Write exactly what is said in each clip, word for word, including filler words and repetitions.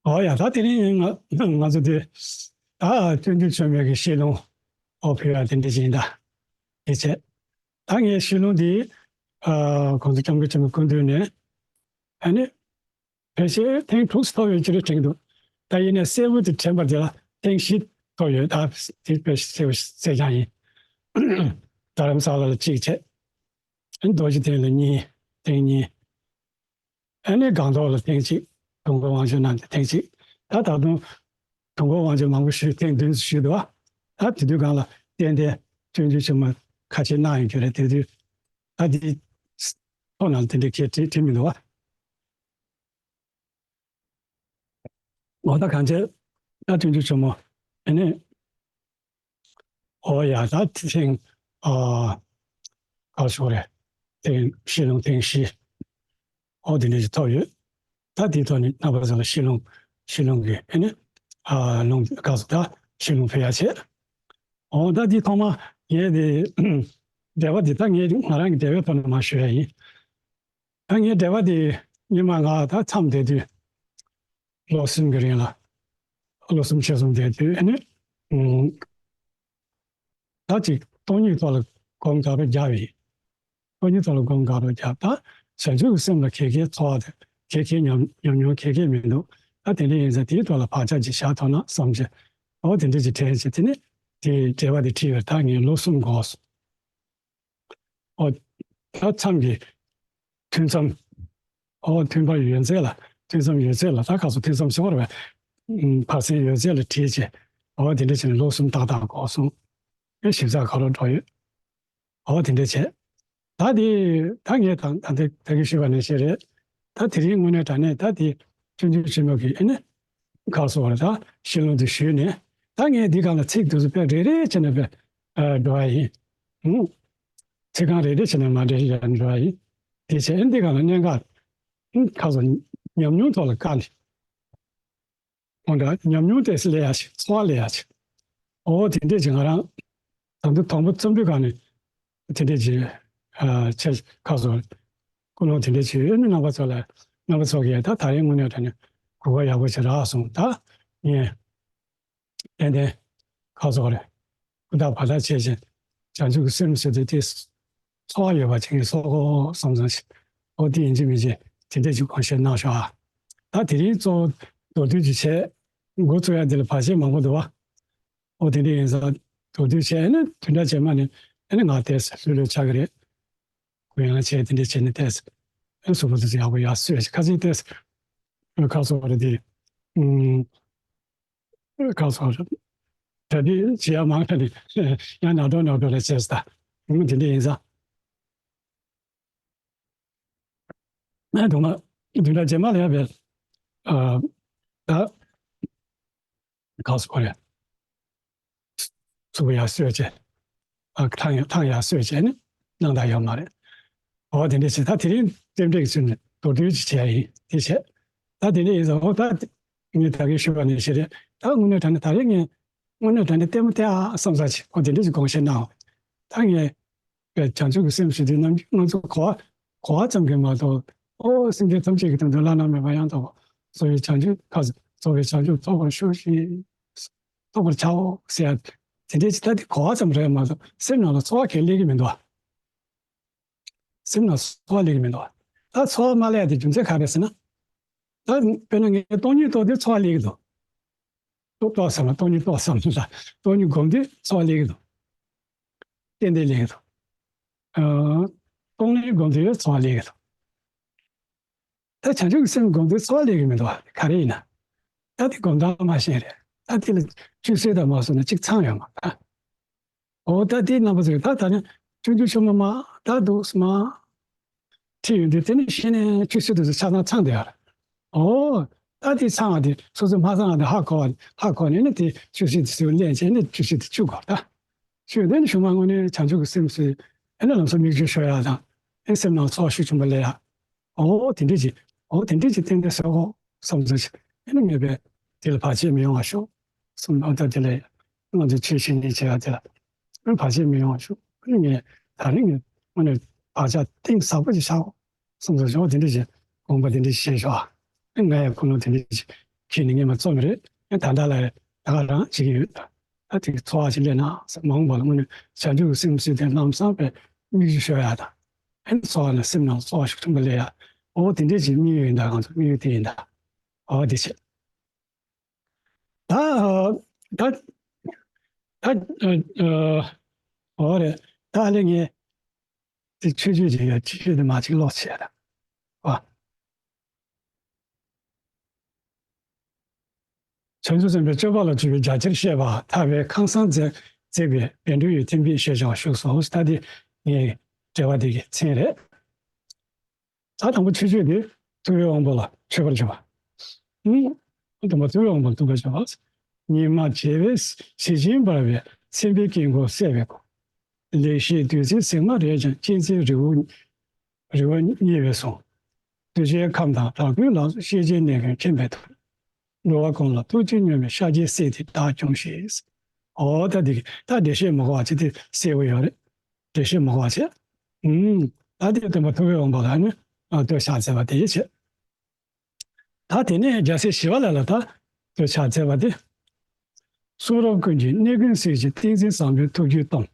ཨོ་ཡ། ད་དེ་རིང་ང་ང་ཚོ་དེ་ད་སྤྱོད་འཇུག་ཆེན་མོའི་གི་ཤེས་ལུང་ཨོ་ཕེ་ཡ་དེ་འདྲ་ཞིག་ཡིན་ད། དེ་བྱས་ད་ངའི་ཤེས་ལུང་དེ་ཨ་གོང་ས་སྐྱབས་མགོན་ཆེན་པོའི་སྐུ་མདུན་ནས་ཨ་ནི་ཕལ་ཆེར་ཐེངས་དྲུག་ཐོབ་ཡོད་ཅེས་དྲན་འདུག་ད་ཡིན་ནའི་གསལ་པོ་དེ་དྲན་པ་དེ་ལ་ཐེངས་བཞི་ཐོབ་ཡོད། ད་དེ་ཕལ་ཆེར་གསལ་པོ་གསལ་རྐྱང་ཡིན། རྡ་རམ་ས་ལ་ལ་གཅིག་བྱས། རྡོ་རྗེ་གདན་ལ་གཉིས། ཐེངས་གཉིས། ཨ་ནི་སྒང་ཏོག་ལ་ཐེངས་གཅིག་དུས་འཁོར་དབང་ཕྱུག་གནང་སྟེ་ཐེངས་གཅིག་ད་ད་དུང་དུས་འཁོར་དབང་ཕྱུག་མང་པོ་ཞིག་ཐེངས་བདུན་ཙམ་ཞུས་འདུག་བ། ད་དེ་དུས་སྒང་ལ་ཏན་ཏན་སྤྱོད་འཇུག་ཆེན་མོ་ཁ་ཤས་གནང་ཡོད་རྒྱུ་རེད། དེ་དུས་ད་དེ་ཐོག་ནང་ལ་དེ་འདྲའི་གས་བྲིས་བྲིས་མི་འདུག་བ། འོ་ད་གང་བྱས་ད་སྤྱོད་འཇུག་ཆེན་མོ་ཨ་ནི། ཨོ་ཡ། ད་ཐེངས་ཨ་ག་ཞོག་རེད། ཐེངས་ཤེས་ལུང་ཐེངས་བཞི་ཨོ་དེ་འདྲ་ཞིག་ཐོབ་ཡོད། ད་དེའི་ཐོག་ནས་རྣམ་པ་ཚོ་ལ་ཤེས་ལུང་ཤེས་ལུང་གི་ཨ་ནི་ཨ་ལུང་ག་ས་ད་ཤེས་ལུང་ཕུལ་ཡ་བྱས། ཨོ་ད་དེ་ཐོག་མ་ངས་དེ་འགྲེལ་པ་དེ་ད་ངས་ང་རང་གི་འགྲེལ་པའི་ཐོག་ནས་མར་ཞུ་ཡ་ཡིན། ད་ངའི་འགྲེལ་པ་དེ་སྔོན་མ་ང་ད་མཚམས་བསྡད་དུས་ལོ་གསུམ་གྱི་རིང་ལ་ལོ་གསུམ་ཕྱེད་གསུམ་བསྡད་དུས་ཨ་ནི་ཨུམ། ད་ཅིག་སྟོང་ཉིད་ཐོག་ལ་སྒོམ་དགའ་རབ་བརྒྱབ་ཡིན། སྟོང་ཉིད་ཐོག་ལ་སྒོམ་དགའ་རབ་བརྒྱབ། ད་བྱང་ཆུབ་ཀྱི་སེམས་ལ་ག་གའི་ཚོར་བ་དང་ག་གའི་ཉམས་ཉམས་མྱོང་ག་གའི་མི་འདུག་ད་དེ་འདྲ་ཡིན་ཙང་དེའི་ཐོག་ལ་བག་ཆགས་ཅིག་བཞག་ཐུབ་ན་བསམ་བྱས། འོ་དེ་འདྲ་ཅིག་དྲན་བྱས། དེ་ནས་དེའི་འགྲེལ་པ་དེ་བྲིས་པར་ད་ངས་ལོ་གསུམ་འགོར་སོང་། ཨོ། ད་མཚམས་ཀྱི་ཐུན་མཚམས། ཨོ་ཐུན་བར་ཡོད་ཚད་ལ་ཐུན་མཚམས་ཡོད་ཚད་ལ་ད་ག་ཚོད་ཐུན་མཚམས་ཤོར་བས། ཨུམ། བར་གསེང་ཡོད་ཚད་ལ་བྲིས་བྱས། ཨོ་དེ་འདྲ་བྱས་ནས་ལོ་གསུམ་ཏག་ཏག་འགོར་སོང་། ཨེ་ཞིབ་ཚགས་ག་རོ་འགྲོ་ཡོད། ཨོ་དེ་འདྲ་བྱས། ད་དེ་ད་ངས་ད་ད་དེ་ད་གི་ཞུས་པ་ནང་བཞིན་རེད། ད་དེ་རིང་དངོས་གནས་དྲང་གནས་ད་དེ་སྤྱོད་འཇུག་ཆེན་མོ་གི་ཨེ་ནི་ག་སོགས་རེད། ད་ཤེས་ལུང་དུ་ཞུས་ནས་ད་ངས་འདི་གང་ལ་ཚིག་དུ་སུ་དཔེ་རེ་རེ་བྱས་ནས་དཔེ་ཨ་འགྲོ་བ་ཡིན། ཨུ། ཚིག་རྐང་རེ་རེ་བྱས་ནས་མ་འདྲེས་ཡང་འགྲོ་བ་ཡིན། དེ་བྱས་ཨེ་འདི་གང་ལ་གནད་འགག་ཨུ་ག་སོགས་ཉམས་མྱོང་ཐོག་ལ་བཀག་ནས། འོ་འདྲ་ཉམས་མྱོང་ཏོག་ཙམ་སླེབས་ཡ་ཞིག་ཚོར་བ་སླེབས་ཡ་ཞིག་ཨོ་དེ་འདྲས་ཅིག་ང་རང་ད་དུང་དང་པོ་རྩོམ་དུས་གང་ནས་དེ་འདྲས་ཅིག་ཨ་ཆེ་ཁ་སོ་ཀུན་སློང་དེ་འདྲས་ཅིག་ཡོད་ན་རྣམ་པ་ཚོ་ལ་རྣམ་པ་ཚོ་གིས་ད་ད་རེས་དངོས་གནས་དྲང་གནས་གོ་བ་ཡག་པོ་ཞིག་རག་སོང་། ད་ངས་ཏན་ཏན་ཁ་སོ་རེད། ཀུན་བརྟགས་བར་ཐག་ཆད་ཅིང་བྱང་ཆུབ་ཀྱི་སེམས་ཟེར་དུས་དེ་ཚོར་བ་ཡོད་པ་ཅིག་གིས་གསོ་དགོས་བསམ་བསམ་ཞིག་ཨོ་དེ་ཡིན་གཅིག་མིན་གཅིག་དེ་འདྲས་ཅིག་དགོངས་བཞེས་གནང་ཤོག་ཨ། ད་དེ་རིང་གཙོ་བོ་མདོར་བསྡུས་ཅིག་བྱས། འགོ་བཙུགས་ཡ་འདི་ལ་བར་ཆད་མང་པོ་འདུག་བ། ཨོ་དེ་འདྲ་ཡིན་ཙང་མདོར་བསྡུས་བྱས་ནས་དུས་འདྲ་རྗེས་མ་ནས་ཨ་ནི་ང་ཏོག་ཙམ་ལྷོད་ལྷོད་ཆགས་ཀྱི་རེད། གུ་ཡངས་བྱས་དེ་འདྲ་བྱས་ནས་ཏོག་ཙམ་ཨ་གཟུགས་པོ་ཏོག་ཙམ་ཡག་པོ་ཡག་བཟོས་བྱས་ཁ་སང་ཏོག་ཙམ་ཁ་སོ་རེད་དེ། ཨུམ། ཁ་སོ་རེད། ད་དེ་བྱེད་ཡག་མང་ཁ་ནས་ཡང་ནག་འགྲོ་ནག་འགྲོ་ལ་བྱས་ད་ཨུམ་དེ་འདྲ་ཡིན་ཙང་། ཨ་དུ་མ་དུ་འདྲ་རྗེས་མ་ལ་ཡང་བས། ཨ་ད་ག་སོ་རེད། ཚུགས་པ་ཡག་བཟོས་བྱས། ཨ་ཐང་ཡག་ཐང་ཡག་བཟོས་བྱས་ནི་གནང་ད་ཡོད་མ་རེད། འོ་དེ་འདྲ་བྱས་ད་དེ་རིང་རྟེན་འབྲེལ་གྱི་ཚུལ་ནས་མདོར་བསྡུས་ཅིག་བྱས་ཡིན་དེ་བྱས། ད་དེ་འདྲ་ཡིན་ཙང་འོ་ད་ངས་ད་གིན་ཞུས་པ་ནང་བཞིན་རེད། ད་དངོས་གནས་དྲང་གནས་ད་རེས་ངས་དངོས་གནས་དྲང་གནས་ལྟད་མོ་ལྟ་ཨ་བསམ་ས་ཅིག་འོ་དེ་འདྲ་ཅིག་དགོངས་བཞེས་གནང་། ད་ངས་བྱང་ཆུབ་ཀྱི་སེམས་ཞེས་དུས་ནམ་རྒྱུན་ང་ཚོ་གོ་བ་གོ་བ་ཙམ་གྱིས་མ་གཏོགས་ཨོ་སེམས་ཅན་ཐམས་ཅད་ཀྱི་དོན་དུ་བླ་ན་མེད་པ་ཡང་དག་པར་རྫོགས་པའི་བྱང་ཆུབ་ཁ་རྫོགས་པའི་བྱང་ཆུབ་ཐོབ་པར་ཤོག་ཅིག་ཐོབ་པར་བྱའོ་ཟེར་ཡ་དེ་འདྲའི་ཅིག་ད་དེ་གོ་བ་ཙམ་རེད་མ་གཏོགས་སེམས་ནང་ལ་ཚོར་བ་གང་ཡང་སླེབས་ཀྱི་མི་འདུག་བ། སེམས་ནང་ཚོར་བ་སླེབས་ཀྱི་མི་འདུག་བ། ད་ཚོར་བ་མ་སླེབས་ཡ་དེ་རྒྱུ་མཚན་ག་རེ་རེད་ཟེར་ན། ད་དཔེར་ན་ངས་སྟོང་ཉིད་རྟོགས་དུས་ཚོར་བ་སླེབས་ཀྱི་འདུག་རྟོགས་རྟོགས་བསམ་ལ་སྟོང་ཉིད་རྟོགས་བསམ་ལ་སྟོང་ཉིད་སྒོམ་དུས་ཚོར་བ་སླེབས་ཀྱི་འདུག་ཏན་ཏན་སླེབས་ཀྱི་འདུག་ཨ། སྟོང་ཉིད་སྒོམ་དུས་ཚོར་བ་སླེབས་ཀྱི་འདུག་ད་བྱང་ཆུབ་ཀྱི་སེམས་སྒོམ་དུས་ཚོར་བ་སླེབས་ཀྱི་མི་འདུག་བ། ག་རེ་ཡིན་ན། ད་དེ་སྒོམ་སྟངས་མ་ཤེས་རེད། ད་དེ་ལ་ཆུད་ཟོས་དང་མ་སོང་ན་གཅིག་ཚང་ཡོད་མ་རེད། འོ་ད་དེ་རྣམ་པ་ཚོས་ད་ད་ནི་སྤྱོད་འཇུག་ཆེན་མོ་མ་ད་འདུག་སྨ། ཁྲིད་ཡོང་དུས་དེ་ནི་གཞི་ནས་ཆུད་ཟོས་དུ་ཆ་ཚང་ཚང་བསྡད་ཡོད་རེད། འོ། ད་དེ་ཚང་བ་དེ་སོ་སོས་མ་ཚང་བ་དེ་ཧ་གོ་བ་ཧ་གོ་ནས་ནི་དེ་ཆུད་ཟོས་དེ་ཚུར་ལེན་བྱས་ནས་ཆུད་ཟོས་དེ་བཅུག་དགོས་ད། ཆུད་དེ་ནི་གཞུག་མ་དངོས་གནས་བྱང་ཆུབ་ཀྱི་སེམས་སུ་ཨེ་ནི་ལམ་སང་མིག་ཆུ་ཤོར་ཡག་དང་ཨེ་སེམས་ནང་ཚོར་བ་ཤུགས་ཆེན་པོ་སླེབས་ཡག་འོ་དེ་འདྲས་ཅིག་འོ་དེ་འདྲས་ཅིག་ཏན་ཏན་བཟོ་དགོས་བསམ་ཚུལ་ཅིག་ཨེ་ནི་ངས་པས་དེ་ལ་བར་ཆད་མི་ཡོང་བ་ཤོག་གསུངས། འོ་ད་དེ་ལས་ང་ཚོས་ཆོས་བཤད་ཉན་བྱེད་ཡག་དེ་ལ་ཨེ་བར་ཆད་མི་ཡོང་བ་ཤོག་ཨེ་ནི་ངས་ད་རིང་ངས་དངོས་གནས་བག་ཆགས་གཏིང་ཟབ་པོ་ཅིག་བཞག་གསུངས་སོ། ཞོག་དེ་འདྲ་ཞིག་དགོངས་པ་དེ་འདྲ་ཞིག་བཞེས་ཤོག་ཨ་ནི་ང་ཡང་ཁོ་ལ་དེ་འདྲ་ཞིག་ ཁྱེད་ནི་ངས་མ་རྩོམ་རེད། ཨེ་ད་ལྟ་ལ་ད་ག་རང་བྱེད་ཀྱི་ཡོད། ད་དེ་གི་འཚོ་བ་ཞིག་སླེབས་ན་ཟེར། མ་འོངས་པ་ལ་དངོས་གནས་བྱང་ཆུབ་ཀྱི་སེམས་ཟེར་དེ་ལམ་སང་བའི་མིག་ཆུ་ཤོར་ཡ་དང་། ཨེ་འཚོ་བ་ནང་སེམས་ནང་འཚོ་བ་ཤུགས་ཆེན་པོ་སླེབས་ཡ། འོ་དེ་འདྲས་ཀྱི་དམིགས་ཡུལ་ཡིན་ད། ང་ཚོ་དམིགས་ཡུལ་དེ་ཡིན་ད། འོ་དེ་བྱས། ད་ད་ད་ཨ་ཨ་འོ་རེད། ད་ལས་ངས་དེ་ཆོས་སྤྱོད་ཅིག་ཡོད། ཆོས་སྤྱོད་དེ་མ་ཅིག་ཀློག་བྱས་ད། ཨ། བྱང་ཆུབ་སེམས་དཔའི་སྤྱོད་པ་ལ་སྤྱོད་པའི་རྒྱ་ཆེར་བཤད་པ་ཐར་པའི་ཁང་བཟང་མཛེས་མཛེས་པའི་བཻ་ཌཱུརྱའི་ཐིམ་ཕིག་ཞེས་བྱ་བ་བཞུགས་སོ། ད་དེ་ངའི་འགྲེལ་པ་དེ་གི་མཚན་རེད། ད་དང་པོ་ཆོས་སྤྱོད་དེ་ཐུབ་པའི་དབང་པོ་ལ་མཆོད་པར་བྱ་བ། ཨུམ། དང་པོ་ཐུབ་པའི་དབང་པོ་ལ་ཐུབ་པར་བྱ་བ། ཉི་མ་བྱེ་བའི་གཟི་བྱིན་འབར་བའི་མཚན་དཔེའི་དཀྱིལ་འཁོར་གསལ་བའི་སྒོ། ལེགས་བཤད་བདུད་རྩིའི་ཟེགས་མ་རེག་ཀྱང་། གཅན་གཟན་རི་བོ་རི་བོ་མཉེས་པའི་གཟུངས། གདུལ་བྱའི་ཁམས་དང་དྭགས་པོའི་ལམ། སྲོག་ཤིང་གནས་ཀྱང་མཁྱེན་པའི་ཐུགས། འགྲོ་བ་ཀུན་ལ་ཐུགས་རྗེ་སྙོམས་པའི་ཤཱཀྱའི་སྲས་དེ་བདག་སྐྱོངས་ཤིག། འོ་ད་འདི་ད་འགྲེལ་བཤད་མ་དགོས་པ་བྱས། དེ་གསལ་པོ་ཡོད་རེད། འགྲེལ་བཤད་མ་དགོས་པ་བྱས། ཨུམ། ད་དེ་སྟོན་པ་ཐུབ་པའི་དབང་པོ་ལ་ནི་ཨ་བསྟོད་ཕྱག་འཚལ་བ་དེ་བྱས། ད་དེ་ནས་རྒྱལ་སྲས་ཞི་བ་ལྷ་ལ་ད་བསྟོད་ཕྱག་འཚལ་བ་དེ། གསུང་རབ་ཀུན་གྱི་གནས་ཀུན་གཟིགས་ཤིང་། ཏིང་འཛིན་བཟང་པོའི་ཐུགས་རྒྱུད་སྟོང་།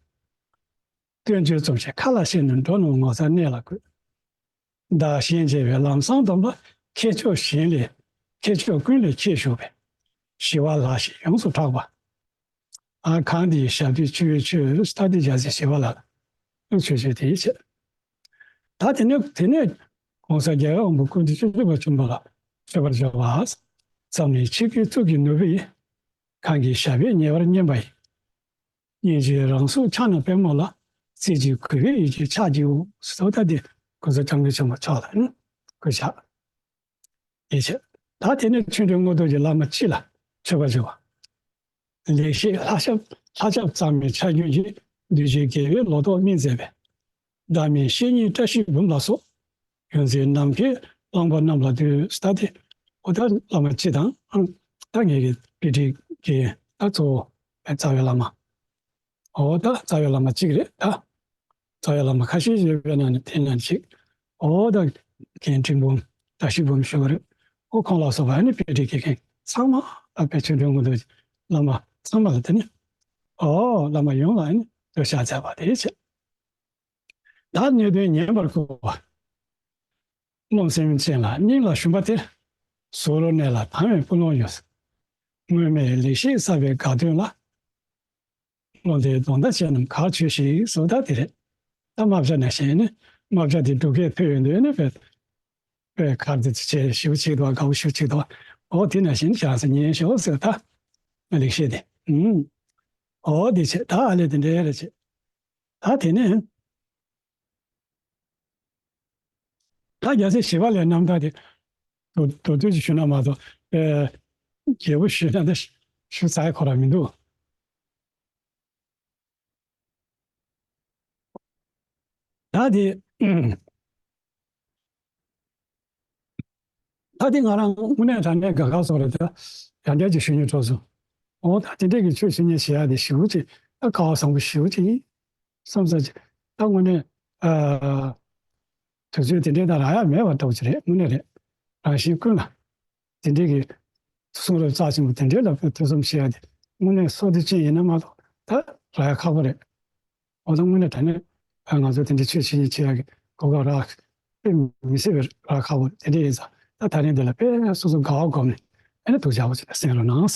བསྟན་བཅོས་རྩོམ་ཞིང་མཁའ་ལ་གཤེགས་ནས། འགྲོ་རྣམས་ངོ་མཚར་གནས་ལ་བཀོད། བདག་གཞན་བརྗེ་བའི་ལམ་བཟང་སྟོན་པ། མཁས་མཆོག་གཞན་ལས་མཁས་མཆོག་ཀུན་ལས་ཁྱད་ཞུགས་པའི། ཞི་བ་ལྷ་ཞེས་ཡོངས་སུ་གྲགས་པ། ཨ་ཁང་འདིའི་ཞབས་རྡུལ་སྤྱི་བོའི་ཆོས། ད་དེ་རྒྱལ་སྲས་ཞི་བ་ལྷ་ལ་ཆོས་སྤྱོད་དེ་བྱས། ད་དེ་ནས་དེ་ནས་གོང་ས་རྒྱལ་བའི་དབང་པོ་ཀུན་འདུས་བཅུ་དྲུག་པ་ཆེན་པོ་ལ་མཆོད་པར་བྱ་བ། ཙམ་ནས་ཆིབས་ཀྱི་གཙུག་གི་ནོར་བུ་ཡིས། གང་གི་ཞབས་པད་ཉེ་བར་བསྙེན་པ་ཡི། སྙིང་རྗེའི་རང་གཟུགས་ཕྱག་ན་པདྨོ་ལ། རྩེ་གཅིག་གུས་པས་ཡིད་ཀྱིས་ཕྱག་བགྱིའོ། ཟེར་ད་དེ་གོང་ས་སྐྱབས་མགོན་ཆེན་པོ་མཆོག་ལ་ནི་གུས་ཕྱག་ཡིད་ཆེས། ད་དེ་ནས་ཆོས་འབྲེལ་མངོན་རྟོགས་ཀྱི་བླ་མ་སྤྱི་ལ་མཆོད་པར་བྱ་བ། ལེགས་བཤད་ལྷ་ཞབས་ལྷ་ཞབས་གཙང་མའི་ཕྱག་རྒྱུན་གྱིས། གདུལ་བྱའི་དགེ་བའི་ལོ་ཏོག་སྨིན་མཛད་པའི། བདག་མེད་བཤེས་གཉེན་བཀྲ་ཤིས་འབུམ་ལ་སོགས། ཡོངས་འཛིན་ནམ་མཁའི་གླང་པོ་རྣམས་ལ་འདུད། ད་དེ་འོ་ད་བླ་མ་སྤྱི་དང་། ད་ངེད་ཀྱི་དཔེ་ཁྲིད་ཀྱི་ད་གཙོ་བོ་རྩ་བའི་བླ་མ། འོ་ད་རྩ་བའི་བླ་མ་གཅིག་རེད་ད། རྩ་བའི་བླ་མ་ཁ་ཤས་ཡོད་པའི་ནང་ནས་དེ་ནང་གཅིག་འོ་ད་རྒན་འབྲིང་འབུམ་བཀྲ་ཤིས་འབུམ་ཞུ་བ་རེད། འོ་ཁོང་ལ་སོགས་པ་ནི་དཔེ་ཁྲིད་ཀྱི་མཁན་ཚང་མ་ད་དཔེ་ཆོས་འབྲེལ་མངོན་རྟོགས་བླ་མ་ཚང་མ་ལ་དེ་ནི་འོ་བླ་མ་ཡོངས་ལ་ནི་བསྟོད་ཕྱག་འཚལ་བ་དེ་བྱས། བདག་གནད་དོན་ཉན་པར་བསྐུལ་བ། རློམ་སེམས་ཅན་ལ་སྙིང་ལ་ཞུམ་པ་དེར། ཟུག་རྔུ་གནད་ལ་དྭངས་པའི་ཀུན་སློང་ཡོད། སྔོན་མའི་ལེགས་བཤད་བསགས་པའི་དགའ་སྟོན་ལ། བློ་འདས་དོན་དག་ཅན་རྣམས་གར་བྱོས་ཤིག་ཟེར་ད་དེ་རེད། ད་རྨ་བྱ་ནང་བཞིན་ནི་རྨ་བྱ་དེ་འབྲུག་སྐད་ཐོས་ཡོང་དུས་ནི་དཔེ་དཔེ་གར་དེ་ཚོ་བྱས་ཞིབ་ཅིག་འདུག་དགའ་བོ་ཞིབ་ཅིག་འདུག་འོ་དེ་ནང་བཞིན་བྱས་ཙང་ཉན་ཤོག་ཟེར་ད་ལེགས་བཤད་དེ། ཨུམ། འོ་དེ་བྱས་ད་ཨ་ལས་དེ་འདྲ་རེད་བྱས། ད་དེ་ནས། ད་རྒྱལ་སྲས་ཞི་བ་ལྷའི་རྣམ་ཐར་དེ་མདོར་མདོར་བསྡུས་ཤིག་ཞུས་ན་མ་གཏོགས་ཨེ་རྒྱས་པོ་ཞུས་ན་ད་ཞུ་ས་ཡ་ཁོ་རང་མི་འདུག་ད་དེ་ད་དེ་ང་རང་དངོས་གནས་དྲང་གནས་དགའ་དགའ་སོང་རེད་ད། ཡང་བསྐྱར་ཅིག་ཞུ་སྙིང་བྲོ་སོང་། འོ་ད་དེ་འདྲས་ཀྱི་ཆོས་ཞུ་སྙིང་བྱེད་ཡ་དེ་ཞེ་པོ་ཅིག་ད་སྐལ་བ་བཟང་པོ་ཞེ་པོ་ཅིག་ཡིན། བསམ་ས་ཅིག་ད་དངོས་གནས་ཨ་དུས་ཚོད་དེ་འདྲའི་ནང་རག་ཡ་མེད་པ་འདྲ་པོ་ཅིག་རེད། དངོས་གནས་རེད། རང་གཞན་ཀུན་ལ་དེ་འདྲའི་གི་གསུང་རབ་རྩ་ཆེན་པོ་དེ་འདྲའི་ལ་ཐོས་བསམ་བྱེད་ཡ་དེ་དངོས་གནས་བསོད་བདེ་ཅན་ཡིན་ན་མ་གཏོགས་ད་རག་ཡ་ཁག་པོ་རེད། འོ་ད་དངོས་གནས་དྲང་གནས་ང་ཚོ་དེ་འདྲའི་ཆོས་བྱེད་ཉིན་བྱེད་ཡ་གི་གོ་སྐབས་རག་དཔེ་མི་སྲིད་པའི་རག་ཁག་པོ་རེད། དེ་འདྲ་ཡིན་ཙང་ད་ད་རིང་འདི་ལ་དཔེ་སོ་སོ་དགའ་བ་སྒོམ་ནས་ཨ་ནི་ཐུགས་ཅག་པོ་ཅིག་གསན་རོགས་གནང་།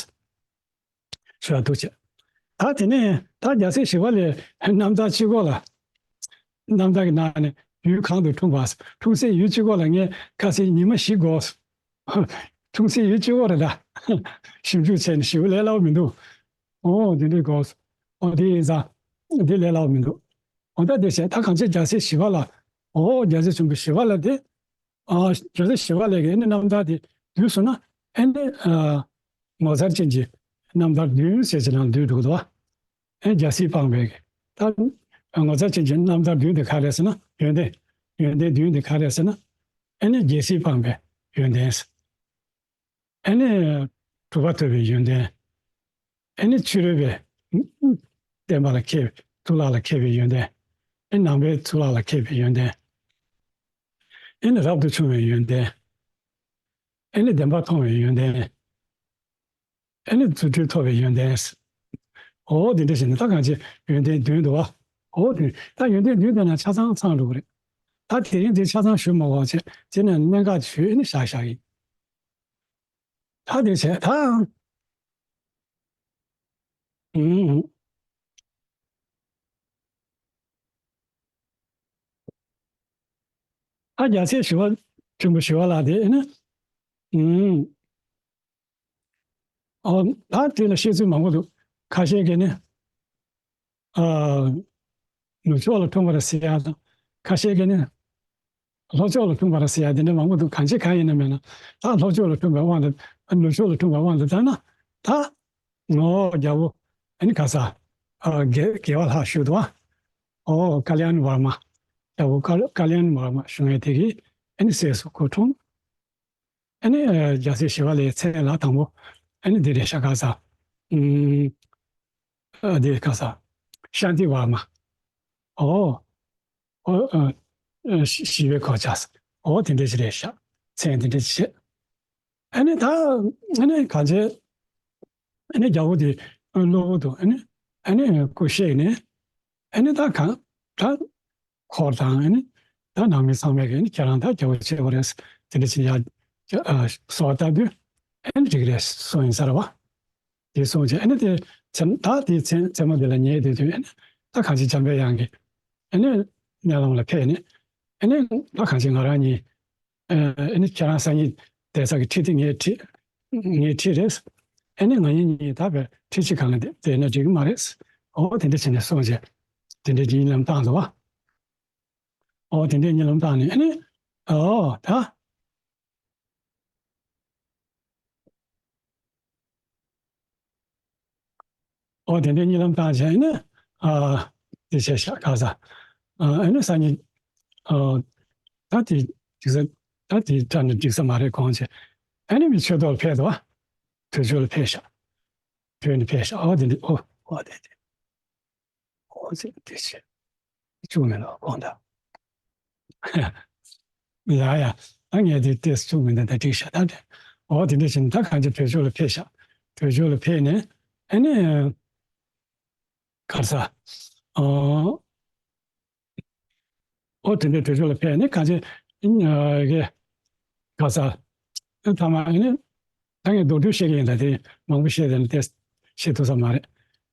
ཞུ་བ་འདུག་བྱས། ད་དེ་ནས་ད་རྒྱལ་སྲས་ཞི་བ་ལྷའི་རྣམ་ཐར་གཅིག་པོ་ལ། རྣམ་ཐར་གྱི་ནང་ནས་ཡུལ་གང་དུ་འཁྲུངས་པ། འཁྲུངས་སའི་ཡུལ་གཅིག་པོ་ལ་ངས་ཁ་སང་ཉི་མ་བཞི་འགོར། འཁྲུངས་སའི་ཡུལ་གཅིག་པོ་རེད་ད། ཞིབ་འཇུག་བྱས་ནས་ཞིབ་ལས་སླ་པོ་མི་འདུག་འོ་དེ་འདྲའི་འགོར། འོ་དེ་ཡིན་ཙང་དེ་ལས་སླ་པོ་མི་འདུག་འོ་ད་དེ་བྱས་ད་གང་ཅི་རྒྱལ་སྲས་ཞི་བ་ལྷ། འོ་རྒྱལ་སྲས་ཆེན་པོ་ཞི་བ་ལྷ་དེ། ཨ་རྒྱལ་སྲས་ཞི་བ་ལྷ་གི་ཨ་ནི་རྣམ་ཐར་དེ་བསྡུས་སོང་ན་ཨ་ནི་ཨ་ངོ་མཚར་ཅན་གྱི་རྣམ་ཐར་བདུན་ཟེར་གྱི་ནང་བསྡུས་འདུག་དོ། ཨ་རྒྱལ་སྲས་སྤངས་པའི་གི་ད་ངོ་མཚར་ཅན་གྱི་རྣམ་ཐར་བདུན་དེ་ག་རེ་ཟེར་ན་ཡོན་ཏན། ཡོན་ཏན་བདུན་དེ་ག་རེ་ཟེར་ན་ཨ་ནི་རྒྱལ་སྲས་སྤངས་པའི་ཡོན་ཏན། ཨ་ནི་གྲུབ་པ་ཐོབ་པའི་ཡོན་ཏན། ཨ་ནི་ཕྱི་རོལ་པའི་བསྟན་པ་ལ་མཁས་པའི་གཙུག་ལག་ལ་མཁས་པའི་ཡོན་ཏན། ཨ་ནི་ནང་པའི་གཙུག་ལག་ལ་མཁས་པའི་ཡོན་ཏན། ཨ་ནི་རབ་ཏུ་བྱུང་བའི་ཡོན་ཏན། ཨ་ནི་བདེན་པ་མཐོང་བའི་ཡོན་ཏན། ཨ་ནི་རྫུ་འཕྲུལ་ཐོབ་པའི་ཡོན་ཏན། འོ་དེ་འདྲ་བྱས་ནས་ད་གང་བྱས་ཡོན་ཏན་བདུན་འདུག་བ། འོ་དེ་ད་ཡོན་ཏན་བདུན་དེ་ན་ཆ་ཚང་ཚང་འགྲོ་གི་རེད། ད་དེ་རིང་དེ་ཆ་ཚང་ཞུ་མ་དགོས་བྱས་དེ་ནས་གནད་འགག་ཞུས་ཨ་ནི་བཞག་བཞག་ཡིན། ད་དེ་བྱས་ད། ཨུམ། ད་རྒྱལ་སྲས་ཞི་བ་ཆེན་པོ་ཞི་བ་ལྷ་དེ་ཨ་ནི། ཨུམ། ཨོ། ད་དེ་ལ་བཤད་ཚུལ་མང་པོ་འདུག་ཁ་ཤས་ཀྱིས་ནི། ཨ། ནུབ་ཕྱོགས་ལ་འཁྲུངས་པ་རེད་ཟེར་ཡ་དང་། ཁ་ཤས་ཀྱིས་ནི། ལྷོ་ཕྱོགས་ལ་འཁྲུངས་པ་རེད་ཟེར་ཡ་དེ་འདྲ་མང་པོ་འདུག་གང་ཅི་གང་ཡིན་ན་མེད་ན། ད་ལྷོ་ཕྱོགས་ལ་འཁྲུངས་པའི་དབང་དུ། ནུབ་ཕྱོགས་ལ་འཁྲུངས་པའི་དབང་དུ་བཏང་ན། ད། ངོ་རྒྱལ་པོ། ཨ་ནི་ག་ས། ཨ། དགེ་དགེ་བ་ལྷ་ཞུ་འདུག་བ། ཨོ་ཀ་ལྱ་ཎི་ཝར་མ། རྒྱལ་པོ་ཀ་ཀ་ལྱ་ཎི་ཝར་མ་ཞུ་མཁན་དེ་གིས་ཨ་ནི་སྲས་སུ་ཁོ་འཁྲུངས། ཨ་ནི་རྒྱལ་སྲས་ཞི་བ་ལྷའི་མཚན་ལ་དང་པོ་ཨ་ནི་འདི་རེད་ཤག་ག་ས། ཨུམ། ཨ། འདི་ག་ས། ཤཱནྟི་ཝར་མ། ཨོ། ཨོ། ཨ། ཨ། ཞི་ཞི་བའི་གོ་ཆ། ཨོ་དེ་འདྲ་ཞིག་རེད་ཤག་མཚན་དེ་འདྲ་ཞིག་བྱས། ཨ་ནི་ད། ཨ་ནི་གང་བྱས། ཨ་ནི་རྒྱལ་པོ་དེ་གློ་བུར་དུ་ཨ་ནི། ཨ་ནི་སྐུ་གཤེགས་ནས། ཨ་ནི་ད་གང་། ད། འཁོར་དང་ཨ་ནི། ད་ནང་མི་ཚང་མས་ཀྱིས་ཨ་ནི་ཁྱེད་རང་ད་རྒྱལ་པོ་ཆེ་བོ་རེད། དེ་འདྲ་ཅིག་ཡ། ཨ། གསོལ་བ་བཏབ་དུས། ཨ་ནི་འགྲིག་རེད་གསུངས་ཡིན་ས་རེད་བ། དེ་གསུངས་རྗེས་ཨ་ནི་དེ། མཚན་ད་དེའི་མཚན་མཚན་མོ་དེ་ལ་ཉལ་བསྡད་དུས་ཨ་ནི། ད་གང་ཅི་འཇམ་པའི་དབྱངས་ཀྱིས། ཨ་ནི། གཉའ་ལམ་ལ་ཕེབས་ནས། ཨ་ནི། ད་གང་ཅི་ང་རང་གཉིས། ཨ་ནི་ཁྱེད་རང་སང་ཉིན་བསྡད་ས་གི་འཁྲིས་དེ་ངའི་འཁྲིས། ངའི་འཁྲིས་རེད། ཨ་ནི་ང་གཉིས་གཉིས་ད་བས་འཁྲིས་གཅིག་སྒང་ལ་བསྡད་ན་འགྲིག་གི་མ་རེད། འོ་དེ་འདྲ་བྱས་ནས་གསུངས་རྗེས། དེ་འདྲའི་གཉིད་ལམ་བཏང་འདུག་བ། འོ་དེ་འདྲའི་གཉིད་ལམ་བཏང་ནས་ཨ་ནི། འོ་ད། འོ་དེ་འདྲའི་གཉིད་ལམ་བཏང་བྱས་ནས། ཨ། དེ་བྱས་ཤག་ག་ས། ཨ། ཨ་ནི་སང་ཉིན། ཨ། ད་དེ་འགྲིག་ས། ད་དེ་ད་ནི་འགྲིག་ས་མ་རེད་དགོངས་བྱས། ཨ་ནི་མི་ཆོས་ཐོག་ལ་ཕེབས་འདུག་བ། བོད་ཆོས་ལ་ཕེབས་ཤག་བོད་ནས་ཕེབས་ཤག་འོ་དེ་འདྲ་འོ་འོ་དེ་དེ། འོ་ཙི་དེ་བྱས། བཅུག་མེད་ལོ་དགོངས་དག་ཡ་ཡ། ད་ངས་དེ་ཏོག་ཙམ་བཅུག་མི་འདུག་ད་འགྲིག་ཤག་ད་དེ། འོ་དེ་འདྲ་བྱས་ནས་ད་གང་ཅི་བོད་ཆོས་ལ་ཕེབས་ཤག་བོད་ཆོས་ལ་ཕེབས་ནས། ཨ་ནི། ག་རེ་ཟ། ཨོ། འོ་དེ་འདྲའི་བོད་ཆོས་ལ་ཕེབས་ནས་གང་ཅི། ཨ། ག་ས། ཨ། ཐ་མ་ཨ་ནི། ད་ངས་མདོར་བསྡུས་བཤད་ཀྱི་ཡིན། ད་དེ་མང་པོ་བཤད་དེ་ནི་དེ་བཤད་ཐུབ་ས་མ་རེད།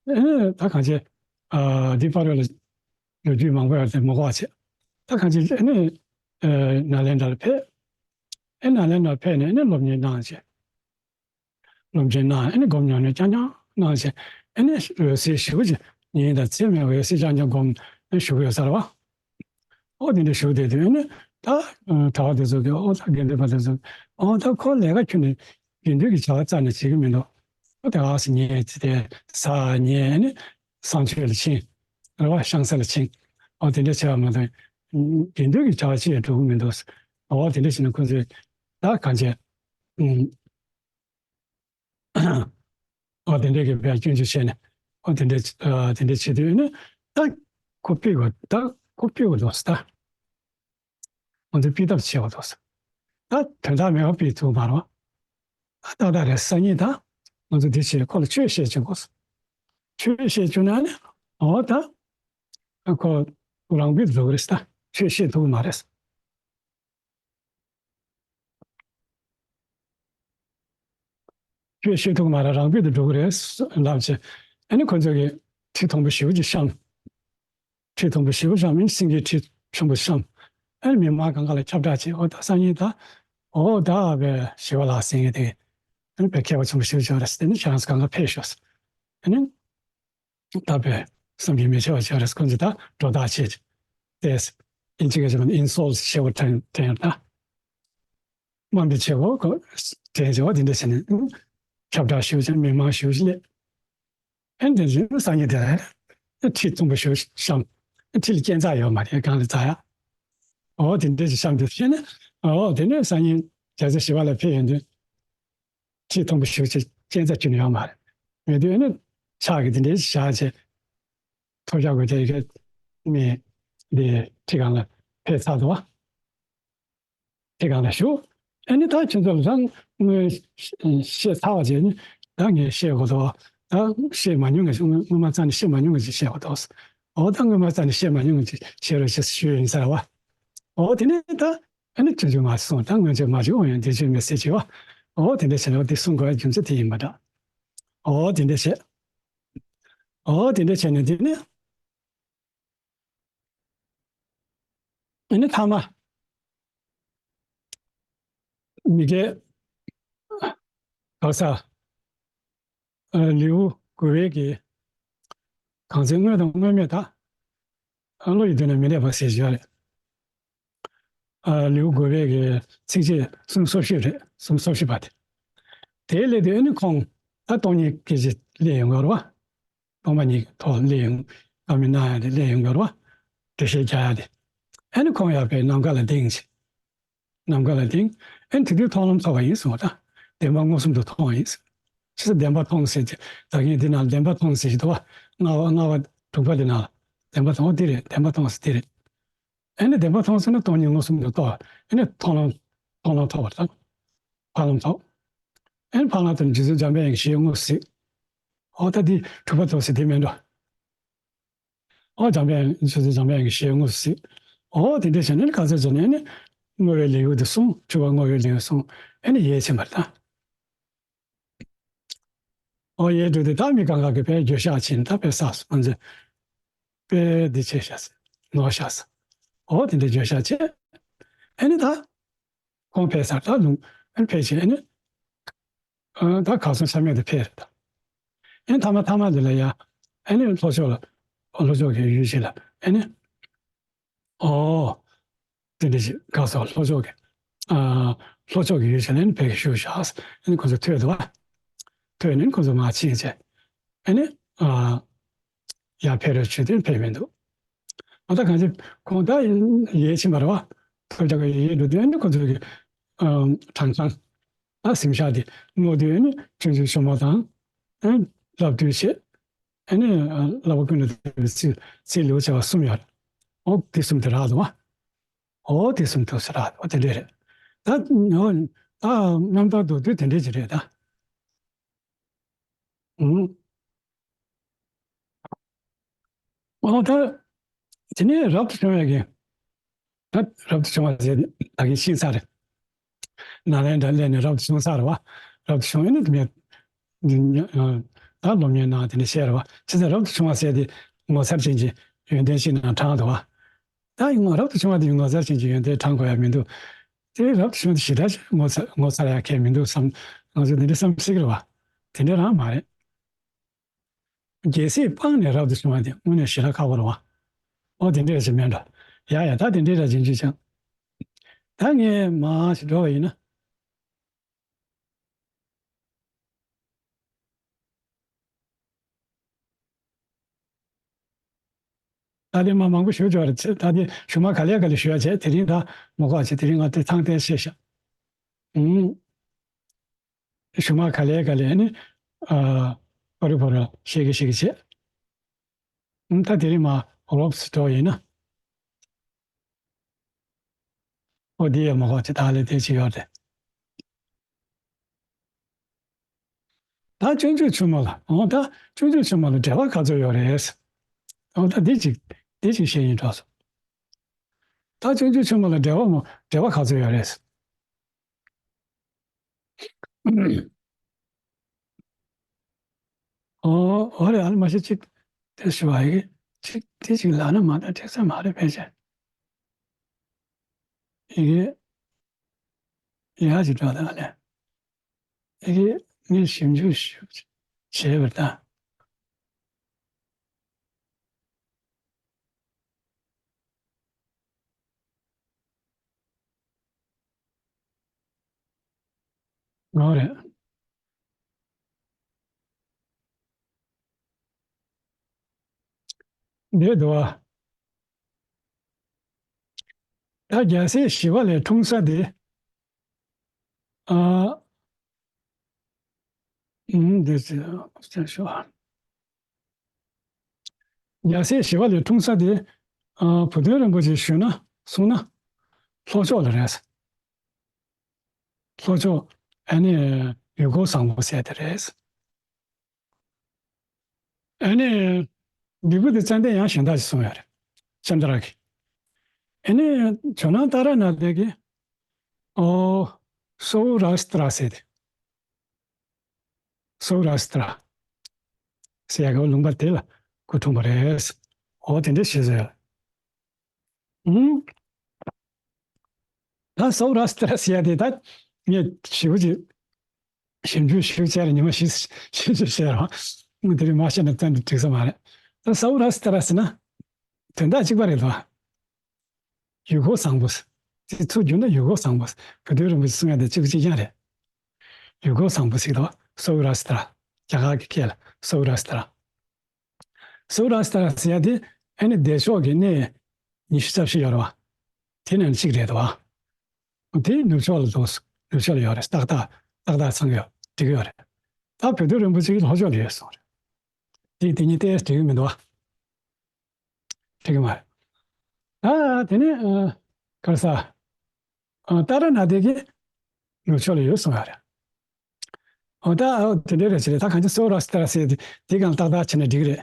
ཨ་ནི་ད་གང་ཅི། ཨ། འདི་བར་ལ་ལོ་རྒྱུས་མང་པོ་ཡོད་དེ་མ་གོ་བ་བྱས། ད་གང་ཅི་ཨ་ནི། ཨ། ནཱ་ལེནྡྲ་ལ་ཕེབས། ཨ། ནཱ་ལེནྡྲ་ལ་ཕེབས་ནས་ཨ་ནི་སློབ་གཉེར་གནང་བྱས། སློབ་ཆེན་གནང་ཨ་ནི་སྒོམ་ཉམས་ལེན་རྐྱང་རྐྱང་གནང་བྱས། ཨ་ནི་འོད་གསལ་ཞེ་པོ་ཅིག་ཉིན་དང་མཚན་མེད་འོད་གསལ་རྐྱང་རྐྱང་སྒོམ་ནས་བཞུགས་ཡོད་ས་རེད་བ། ཨོ་དེ་འདྲ་བཞུགས་བསྡད་དུས་ཨ་ནི་ད་གྲྭ་པ་དེ་ཚོ་གིས་ཨོ་ད་དགེ་འདུན་པ་དེ་ཚོ་ཨོ་ད་ཁོ་ལས་ཀ་ཁྱོན་ནས་དགེ་འདུན་གྱི་བྱ་བ་རྩ་ནས་བྱེད་ཀྱི་མི་འདུག་ཨོ་དེ་ཨ་སི་ཉལ་ཚེ་དེ་ཟ་ཉལ་ཨ་ནི་གསང་སྤྱོད་ལ་ཕྱིན་རེད་བ། ཤང་ས་ལ་ཕྱིན་ཨོ་དེ་འདྲ་བྱས་པ་མ་གཏོགས་དགེ་འདུན་གྱི་བྱ་བ་ཅི་ཡང་སྒྲུབ་ཀྱི་མི་འདུག་ཨོ་དེ་འདྲ་བྱས་ན་ཁོ་ཚོས་ད་གང་བྱས། ཨོ་དེ་འདྲའི་གི་བས་སྐྱོན་བརྗོད་བྱས་ནས་ཨོ་དེ་འདྲའི་ཨ་དེ་འདྲའི་བྱེད་དུས་ནི་ད་ཁོ་ཕུད་དགོས། ད་ཁོ་ཕུད་དགོས་འདུག་ཟེར། ད་ང་ཚོས་ཕུད་ཐབས་བྱེད་དགོས་འདུག་ཟེར། ད་དོན་དག་མེད་པ་ཕུད་ཐུབ་མ་རེད་བ། ད་ཏག་ཏག་རེད། སང་ཉིན་ད་ང་ཚོ་འདི་བྱས་ཁོ་ལ་ཆོས་བཤད་བཅུག་དགོས་ཟེར། ཆོས་བཤད་བཅུག་ན་ནི་ཨོ་ད་ཁོ་རང་ཕུད་དུ་འགྲོ་གི་རེད་ཟེར། ད་ཆོས་བཤད་ཐུབ་ཀྱི་མ་རེད་ཟེར། ཆོས་བཤད་ཐུབ་མ་རེད། རང་ཕུད་དུ་འགྲོ་གི་རེད་ལབ་བྱས། ཨ་ནི་ཁོ་ཚོ་གིས་ཁྲི་མཐོན་པོ་ཞེ་པོ་ཅིག་བཤམས། ཁྲི་མཐོན་པོ་ཞེ་པོ་བཤམས་ཨ་ནི་སེང་གེའི་ཁྲི་ཆེན་པོ་བཤམས། ཨ་ནི་མི་མང་གང་ག་ལ་ཁྱབ་བསྒྲགས་བྱས། འོ་ད་སང་ཉིན་ད་འོ་ད་བས་ཞི་བ་ལྷ་ཟེར་མཁན་དེ་ཨ་ནི་བས་མཁས་པ་ཆེན་པོ་ཞེ་པོ་ཅིག་རེད་ཟེར། དེ་ནི་ཁྱེད་རང་ཚོ་གང་ག་ཕེབས་ཤོག་ཟེར། ཨ་ནི། ད་བས་བསམ་གྱིས་མི་ཁྱབ་པ་ཅིག་རེད། ཁོ་ཚོས་ད་སྒྲོ་བཏགས་བྱས་ཏེ། ཨིན་ཇི་སྐད་ཆ་ལ་ཨིན་སོལ་ཊི་ཞེ་པོ་དྲན་དྲན་ཡོད་ད། དམའ་འབེབས་བྱེད་དགོས་ཁོ་དྲན་བྱེད་པ་དེ་འདྲ་བྱས་ནས་ཁྱབ་བསྒྲགས་ཞེ་པོ་བྱས། མི་མང་ཞེ་པོ་ཅིག་སླེབས། ཨེ་འདྲ་བྱས་ན་སང་ཉིན་དེ་ལ་ཁྲི་མཐོན་པོ་ཞེ་པོ་བཤམས། ཁྲི་ལ་སྐས་འཛེག་ཡོད་མ་རེད། སྒང་ལ་འཛེག་ཡ། འོ་དེ་འདྲ་ཞིག་བཤམས་ཏེ་བྱས་ནས་འོ་དེ་ནས་སང་ཉིན་རྒྱལ་སྲས་ཞི་བ་ལྷ་ཕེབས་ཡོང་དུས། ཁྲི་མཐོན་པོ་ཞེ་པོ་ཅིག་སྐས་འཛེག་རྒྱུ་ནི་ཡོད་མ་རེད། མེད་དུས་ཨ་ནི་ཕྱག་གི་དེ་འདྲའི་བཞག་བྱས། ཐོབ་རྒྱག་དགོས་དེ་ཡི་གེ་མི་འདི་ཁྲི་སྒང་ལ་ཕེབས་ཚར་འདུག་བ། ཁྲི་སྒང་ལ་བཞུགས། ཨ་ནི་ད་ཁྱེད་ཚོ་ལ་རང་ངོས་བཤད་ཚར་བ་བྱས་ནི་ ད་ངས་བཤད་དགོས་འདུག་ད་བཤད་མ་མྱོང་ངས་སྔོན་མ་རྩ་ནས་བཤད་མ་མྱོང་ངས་ཅིག་བཤད་དགོས་འདུག་འོ་ད་སྔོན་མ་རྩ་ནས་བཤད་མ་མྱོང་ངས་ཅིག་བཤད་རོགས་ཞེས་ཞུས་ཡིན་ས་རེད་བ། འོ་དེ་ནས་ད་ཨ་ནི་ཆུང་ཆུང་མ་སོང་ད་སྔོན་ཆད་མ་བྱུང་འོ་ཡང་དེ་ཆུང་མེད་ཟེར་གྱི་བ། འོ་དེ་འདྲ་བྱས་ན་འོ་དེ་གསུང་དགོས་པའི་རྒྱུ་མཚན་དེ་ཡིན་པ་འདྲ། འོ་དེ་འདྲ་བྱས། འོ་དེ་འདྲ་བྱས་ནས་དེ་ནས། ཨ་ནི་མཐའ་མ། མི་དགེ། ག་ས། ཨ་ལེའུ་དགུ་པའི་གི། གང་ཚེ་དངོས་དང་དངོས་མེད་དག་ཨ་བློ་ཡི་མདུན་ན་མི་གནས་པ་ཟེར་བཞག་རེད། ཨ་ལེའུ་དགུ་པའི་གི་ཚིགས་བཅད་སུམ་ཅུ་སོ་བཞི་རེད། སུམ་ཅུ་སོ་བཞི་པ་དེ། དེའི་སླད་དུ་ཨ་ནི་ཁོང་ད་སྟོང་ཉིད་སྐད་ཅིག་སླེབས་ཡོང་གི་རེད་བ། སྟོང་པ་ཉིད་ཀྱི་ཐོག་སླེབས་ཡོང་། བཀའ་མོལ་གནང་ཡ་དེ་སླེབས་ཡོང་གི་རེད་བ། འགྲེལ་བཤད་རྒྱག་ཡ་དེ། ཨ་ནི་ཁོང་ཡར་ཕེབས་ནམ་མཁའ་ལ་ལྡིང་ཅིག་ནམ་མཁའ་ལ་ལྡིང་། ཨེ་དེ་དུས་མཐོང་ལམ་ཐོབ་པ་ཡིན་གསུངས་པ་དང་། བདེན་པ་མངོན་སུམ་དུ་མཐོང་བ་ཡིན། ཕྱི་ས་བདེན་པ་མཐོང་ཟེར་གྱི་ད་གིན་འདི་ནང་བདེན་པ་མཐོང་ཟེར་གྱི་འདུག་བ། ལྔ་བ་ལྔ་བ་དྲུག་པ་འདི་ནང་ལ་བདེན་པ་མཐོང་འདི་རེད། བདེན་པ་མཐོང་ཟེར་འདི་རེད། ཨེ་ནི་བདེན་པ་མཐོང་ཟེར་ན་སྟོང་ཉིད་མངོན་སུམ་དུ་རྟོགས། ཨེ་ནི་མཐོང་ལམ་མཐོང་ལམ་ཐོབ་པ་དང་། འཕགས་ལམ་ཐོབ། ཨེ་ནི་འཕགས་ལམ་དེ་ནི་རྗེ་བཙུན་འཇམ་དཔལ་དབྱངས་ཀྱི་ཞལ་དངོས་སུ་གཟིགས། འོ་ད་འདི་དྲུག་པ་ཐོབ་ཟེར་འདི་མེད་འགྲོ། ཨོ་འཇམ་དཔལ་ཆོས་ཚུལ་འཇམ་དཔལ་གྱི་ཞལ་དངོས་སུ་གཟིགས། ཨོ་དེ་འདྲ་བྱས་ནས་ག་ཚོད་བྱས་ནས་ནི་བསྔོ་བའི་ལེའུ་དེ་གསུངས། སྤྲུལ་པ་བསྔོ་བའི་ལེའུ་གསུངས། ཨེ་ནི་ཡིད་ཆེས་པར་དང་། ཨོ་ཡིད་འགྲོ་དེ་ད་མི་གང་ག་གི་དཔེ་འགྱོད་བཤགས་བྱས་ནས་ད་དཔེ་བསགས་སོ་ང་ཚོས། དཔེ་འདི་བྱས་བཞག་ཟེར། ནོར་བཞག་ཟེར། ཨོ་དེ་འདྲ་འགྱོད་བཤགས་བྱས། ཨེ་ནི་ད། ཁོང་ཕེབས་ཚར་ད་ལུང་ཨེ་ནི་ཕེབས་བྱས་ཨེ་ནི། ཨ་ད་གར་སོང་ཆ་མེད་དུ་ཕེབས་རེད་ད། ཨེ་ནི་མཐའ་མ་མཐའ་མ་དེ་ལ་ཡ། ཨེ་ནི་ལྷོ་ཕྱོགས་ལ། ལྷོ་ཕྱོགས་ཀྱི་ཡུལ་ཞིག་ལ་ཨེ་ནི། ཨོ། དེ་འདྲ་ཞིག་གར་སོང་ལྷོ་ཕྱོགས་ཀྱི། ཨ་ལྷོ་ཕྱོགས་ཀྱི་ཡུལ་ཞིག་ལ་ཨེ་ནི་ཕེབས་ཀྱི་བཞུགས་བཞག་ཨེ་ནི་ཁོ་ཚོ་ཐོས་འདུག་བ། ཐོས་ནས་ཁོ་ཚོ་མར་ཕྱིན་བྱས། ཨེ་ནི། ཨ། ཡར་ཕེབས་རོགས་བྱོས་དེ་ཕེབས་མི་འདུག་ཨ་ད་གང་ཅི་ཁོང་ད་ཡིད་ཆེས་པ་རེད་བ། ཐོབ་རྒྱག་གི་ཡིད་འགྲོ་དུས་ཨ་ནི་ཁོ་ཚོ་གི་ཨམ་དྲང་ཁང་ཨ་གཟིམ་ཤག་དེ་བསྔོ་དུས་ཨ་ནི་ཆུང་ཆུང་ཞུ་མ་དང་། ཨ་བསླབ་བཏུས་བྱེད། ཨ་ནི་ཨ་བསླབ་པ་ཀུན་ལ་བསྟོད་པའི་ཚིག་ཚིག་ལེའུ་བྱ་བ་གསུམ་ཡོད་རེད། ཨོ་དེ་གསུམ་དེ་རག་འདུག་བ། ཨོ་དེ་གསུམ་ཐུགས་སུ་རག་འདུག་བ་དེ་འདྲས་རེད། ད་ཨོ་ད་རྣམ་ཐར་མདོར་བསྡུས་དེ་འདྲས་ཅིག་རེད་ད། ཨང་། ཨོ་ད། དེ་ནས་རབ་ཏུ་བྱུང་བའི་གི། ད་རབ་ཏུ་བྱུང་བ་ཟེར་ད་གིན་ཤེས་ཚར་རེད། ནཱ་ལེནྡྲ་སླེབས་ནས་རབ་ཏུ་བྱུང་ཚར་བ། རབ་ཏུ་བྱུང་ཡིན་ན་དེ་ནས། ད་སློབ་གཉེར་གནང་དེ་ནས་བཤད་རེད་བ། བྱས་ཙང་རབ་ཏུ་བྱུང་བ་ཟེར་དེ་ངོ་མཚར་ཅན་གྱི་ཡོན་ཏན་ཞིག་ནང་དྲངས་འདུག་བ། ད་ཡིན་ངོ་རབ་ཏུ་བྱུང་བ་དེ་ངོ་མཚར་ཅན་གྱི་ཡོན་ཏན་དྲངས་དགོས་ཡ་མི་འདུག་དེ་རབ་ཏུ་བྱུང་དེ་ཞེ་དྲག་ཅིག་ངོ་མཚར་ངོ་མཚར་ཡ་གལ་མི་འདུག་བསམ། ང་ཚོས་འདི་འདྲ་བསམ་སྲིད་ཀྱི་རེད་བ། དེ་འདྲ་རང་མ་རེད། རྒྱལ་སྲས་སྤངས་ནས་རབ་ཏུ་བྱུང་བ་དེ་དངོས་གནས་ཞེ་དྲག་ཁག་པོ་རེད་བ། ཨོ་དེ་འདྲ་ཞིག་མེད་འགྲོ། ཡ་ཡ་ད་དེ་འདྲའི་ར་རྗེས་འཇུག་ཅང་། ད་ངས་མར་ཞིག་འགྲོ་བ་ཡིན་ན། ད་དེ་མ་མང་པོ་ཞུ་ཆོག་རེད། ད་དེ་ཞུ་མ་ག་ལེ་ག་ལེ་ཞུ་ཡ་བྱས་དེ་རིང་ད་མ་གོ་བ་བྱས་དེ་རིང་ང་དེ་ཐང་ཐལ་བཤད་ཤག་ཨུམ། ཞུ་མ་ག་ལེ་ག་ལེ་ནི་ཨ་པ་རི་པ་ར་ཤེས་གི་ཤེས་གི་བྱས། ཨུམ་ད་དེ་རིང་མ་རོབ་སི་འགྲོ་ཡིན་ན། ཨོ་དེ་ཡང་མ་གོ་ཅི་ད་ལེ་དེ་ཅི་ཡོད་རེད། ད་སྤྱོད་འཇུག་ཆེན་མོ་ལ་ཨོ་ད་སྤྱོད་འཇུག་ཆེན་མོ་ལ་འགྲེལ་པ་ག་ཚོད་ཡོད་རེད། ཨོ་ད་འདི་ཅིག་འདི་ཅིག་བཤད་ཡིན་འགྲོ་སོང་། ད་སྤྱོད་འཇུག་ཆེན་མོ་ལ་འགྲེལ་པ་མོ་འགྲེལ་པ་ག་ཚོད་ཡོད་རེད། ཨོ་ཨོ་རེད། ཨ་ལ་མ་ཤེས་ཅིག་དེ་ཞུ་བ་ཡི་གེ་ཅིག་དེ་ཅིག་ལ་ན་མ་ད་དྲེག་ས་མ་རེད་ཕལ་ཆེར་ཡི་གེ་ཡ་ཅིག་འགྲོ་ད་ཨ་ལས། ཨེ་ངས་ཞིབ་འཇུག་ཞིབ་བྱས་པར་ལྟ། ངོ་རེད། འདི་འདུག་བ། ད་རྒྱལ་སྲས་ཞི་བ་ལྷས་འཁྲུངས་ས་དེ། ཨ། ཨུམ་འདི་ཚོ་ཞུ། རྒྱལ་སྲས་ཞི་བ་ལྷས་འཁྲུངས་ས་དེ། ཨ་བུ་སྟོན་རིན་པོ་ཆེས་ཞུས་ན་གསུངས་ན། ལྷོ་ཕྱོགས་ལ་རེད། ལྷོ་ཕྱོགས་ཨ་ནི་ཡུལ་འཁོར་བཟང་པོ་ཟེར་དེ་རེད། ཨ་ནི་འབྲས་བུ་དེ་ཙན་དན་ཡང་གཞན་དག་ཅིག་གསུངས་ཡོད་རེད། ཙནྡྲ་གི། ཨ་ནི་ཇོ་ནང་ཏཱ་ར་ནཱ་ཐ་གིས། ཨོ། སོའུ་ར་སི་ཏྲ་ཟེར་ཏེ། སོའུ་ར་སི་ཏྲ་ཟེར་ཡག་གི་ལུང་པ་དེ་ལ་སྐུ་འཁྲུངས་པ་རེད། ཨོ་དེ་འདྲ་བཤད་ཟེར། ཨུམ། ད་སོའུ་ར་སི་ཏྲ་ཟེར་ཡག་དེ་ད་ངས་ཞེ་པོ་ཅིག་ཞིབ་འཇུག་ཞིབ་བྱས་རེད། ཉི་མ་བཞི་བཞི་བཅུ་བྱས་རེད། དེ་རིང་མ་བཤད་ན་བཙན་དུ་འགྲིག་ས་མ་རེད། ད་སོའུ་ར་སི་ཏྲ་ཟེར་ན་དོན་དག་གཅིག་པ་རེད་དོ། ཡུལ་འཁོར་བཟང་པོ། དེ་ཚུར་བསྒྱུར་ན་ཡུལ་འཁོར་བཟང་པོ། བོད་དོན་རིན་པོ་ཆེ་གསུང་ཡག་དེ་གཅིག་པ་གཅིག་རྐྱང་རེད། ཡུལ་འཁོར་བཟང་པོ་ཟེར་དོ། སོའུ་ར་སི་ཏྲ། རྒྱ་གར་གྱི་སྐད་ལ་སོའུ་ར་སི་ཏྲ། སོའུ་ར་སི་ཏྲ་ཟེར་ཡག་དེ་ཨ་ནི་བདེ་མཆོག་གི་གནས་ཉི་ཤུ་རྩ་བཞི་ཡོད་རེད་བ། དེ་ནང་གཅིག་རེད་དོ། དེ་ནུབ་ཕྱོགས་ལ་འདུག་ནུབ་ཕྱོགས་ལ་ཡོད་རེད། ཏག་ཏག་ཏག་ཏག་ཚང་གི་ཡོད། འགྲིག་གི་ཡོད་རེད། ད་བོད་དོན་རིན་པོ་ཆེ་གི་ལྷོ་ཕྱོགས་ལ་ཡོད་གསུངས་རེད། དེ་དེ་གཉིས་ཏོག་ཙམ་འགྲིག་གི་མི་འདུག་བ། འགྲིག་གི་མ་རེད། ད་དེ་ནས་ཨ། ག་རེ་ཟ། ཨ། ཏཱ་ར་ནཱ་ཐ་གིས་ནུབ་ཕྱོགས་ལ་ཡོད་གསུངས་ཡོད་རེད། འོ་ད་འོ་དེ་འདྲ་རེད་ཟེར་རེད། ད་གང་ཅི་སོའུ་ར་སི་ཏྲ་ཟེར་དེ་དེ་གང་ཏག་ཏག་བྱས་ན་འགྲིག་རེད།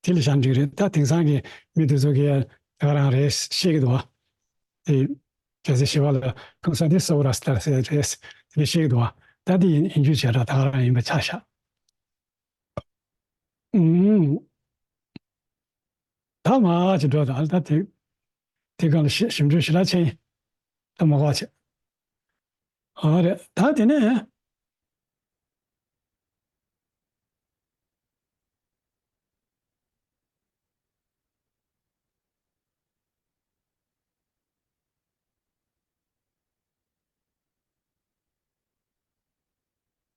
དེ་ལ་བཞག་འགྲིག་རེད། ད་དེང་སང་གི་མི་དེ་ཚོ་གིས་ད་ག་རང་རེད་བཤད་ཀྱི་འདུག་བ། དེ་རྒྱལ་སྲས་ཞི་བ་ལྷ་འཁྲུངས་ས་དེ་སོའུ་ར་སི་ཏྲ་ཟེར་རེད་དེ་བཤད་ཀྱི་འདུག་བ། ད་དེ་ཡིན་ཡིན་རྒྱུ་བྱས་ར་ད་ག་རང་ཡིན་པ་ཆགས་ཤག་ཨུམ། ད་མ་ཅིག་འགྲོ་ད་ད་དེ་དེ་གང་ལ་ཞིབ་ཞིབ་འཇུག་ཞིབ་ལ་ཆེན་ད་མ་གོ་ཆེ། ཨ་རེད། ད་དེ་ནས།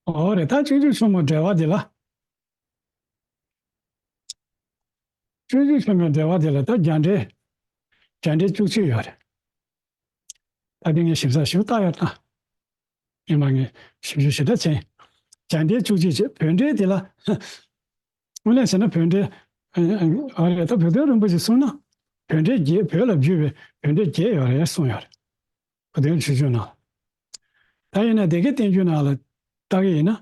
ཨོ་རེད། ད་སྤྱོད་འཇུག་ཆེན་མོའི་འགྲེལ་པ་འདི་ལ། སྤྱོད་འཇུག་ཆེན་མོའི་འགྲེལ་པ་འདི་ལ་ད་རྒྱ་འགྲེལ། རྒྱ་འགྲེལ་བཅུ་གཅིག་ཡོད་རེད། ད་འདི་ངས་ཞིབ་ཚགས་ཞིབ་བལྟ་ཡོད་ད། ཡིན་པ་ངས་ཞིབ་འཇུག་ཞེ་དྲག་བྱས། རྒྱ་འགྲེལ་བཅུ་གཅིག་བྱས། བོད་འགྲེལ་འདི་ལ། དངོས་གནས་བྱས་ན་བོད་འགྲེལ། ཨ་རེད། ད་བོད་དོན་རིན་པོ་ཆེ་གསུངས་ན། བོད་འགྲེལ་བརྒྱད། བོད་ལ་བསྒྱུར་བའི་བོད་འགྲེལ་བརྒྱད་ཡོད་རེད་གསུངས་ཡོད་རེད། བོད་དོན་སྤྱི་སྤྱོད་ནང་། ད་ཡིན་ན་སྡེ་དགེ་བསྟན་འགྱུར་ནང་ལ་ལྟ་གི་ཡིན་ན།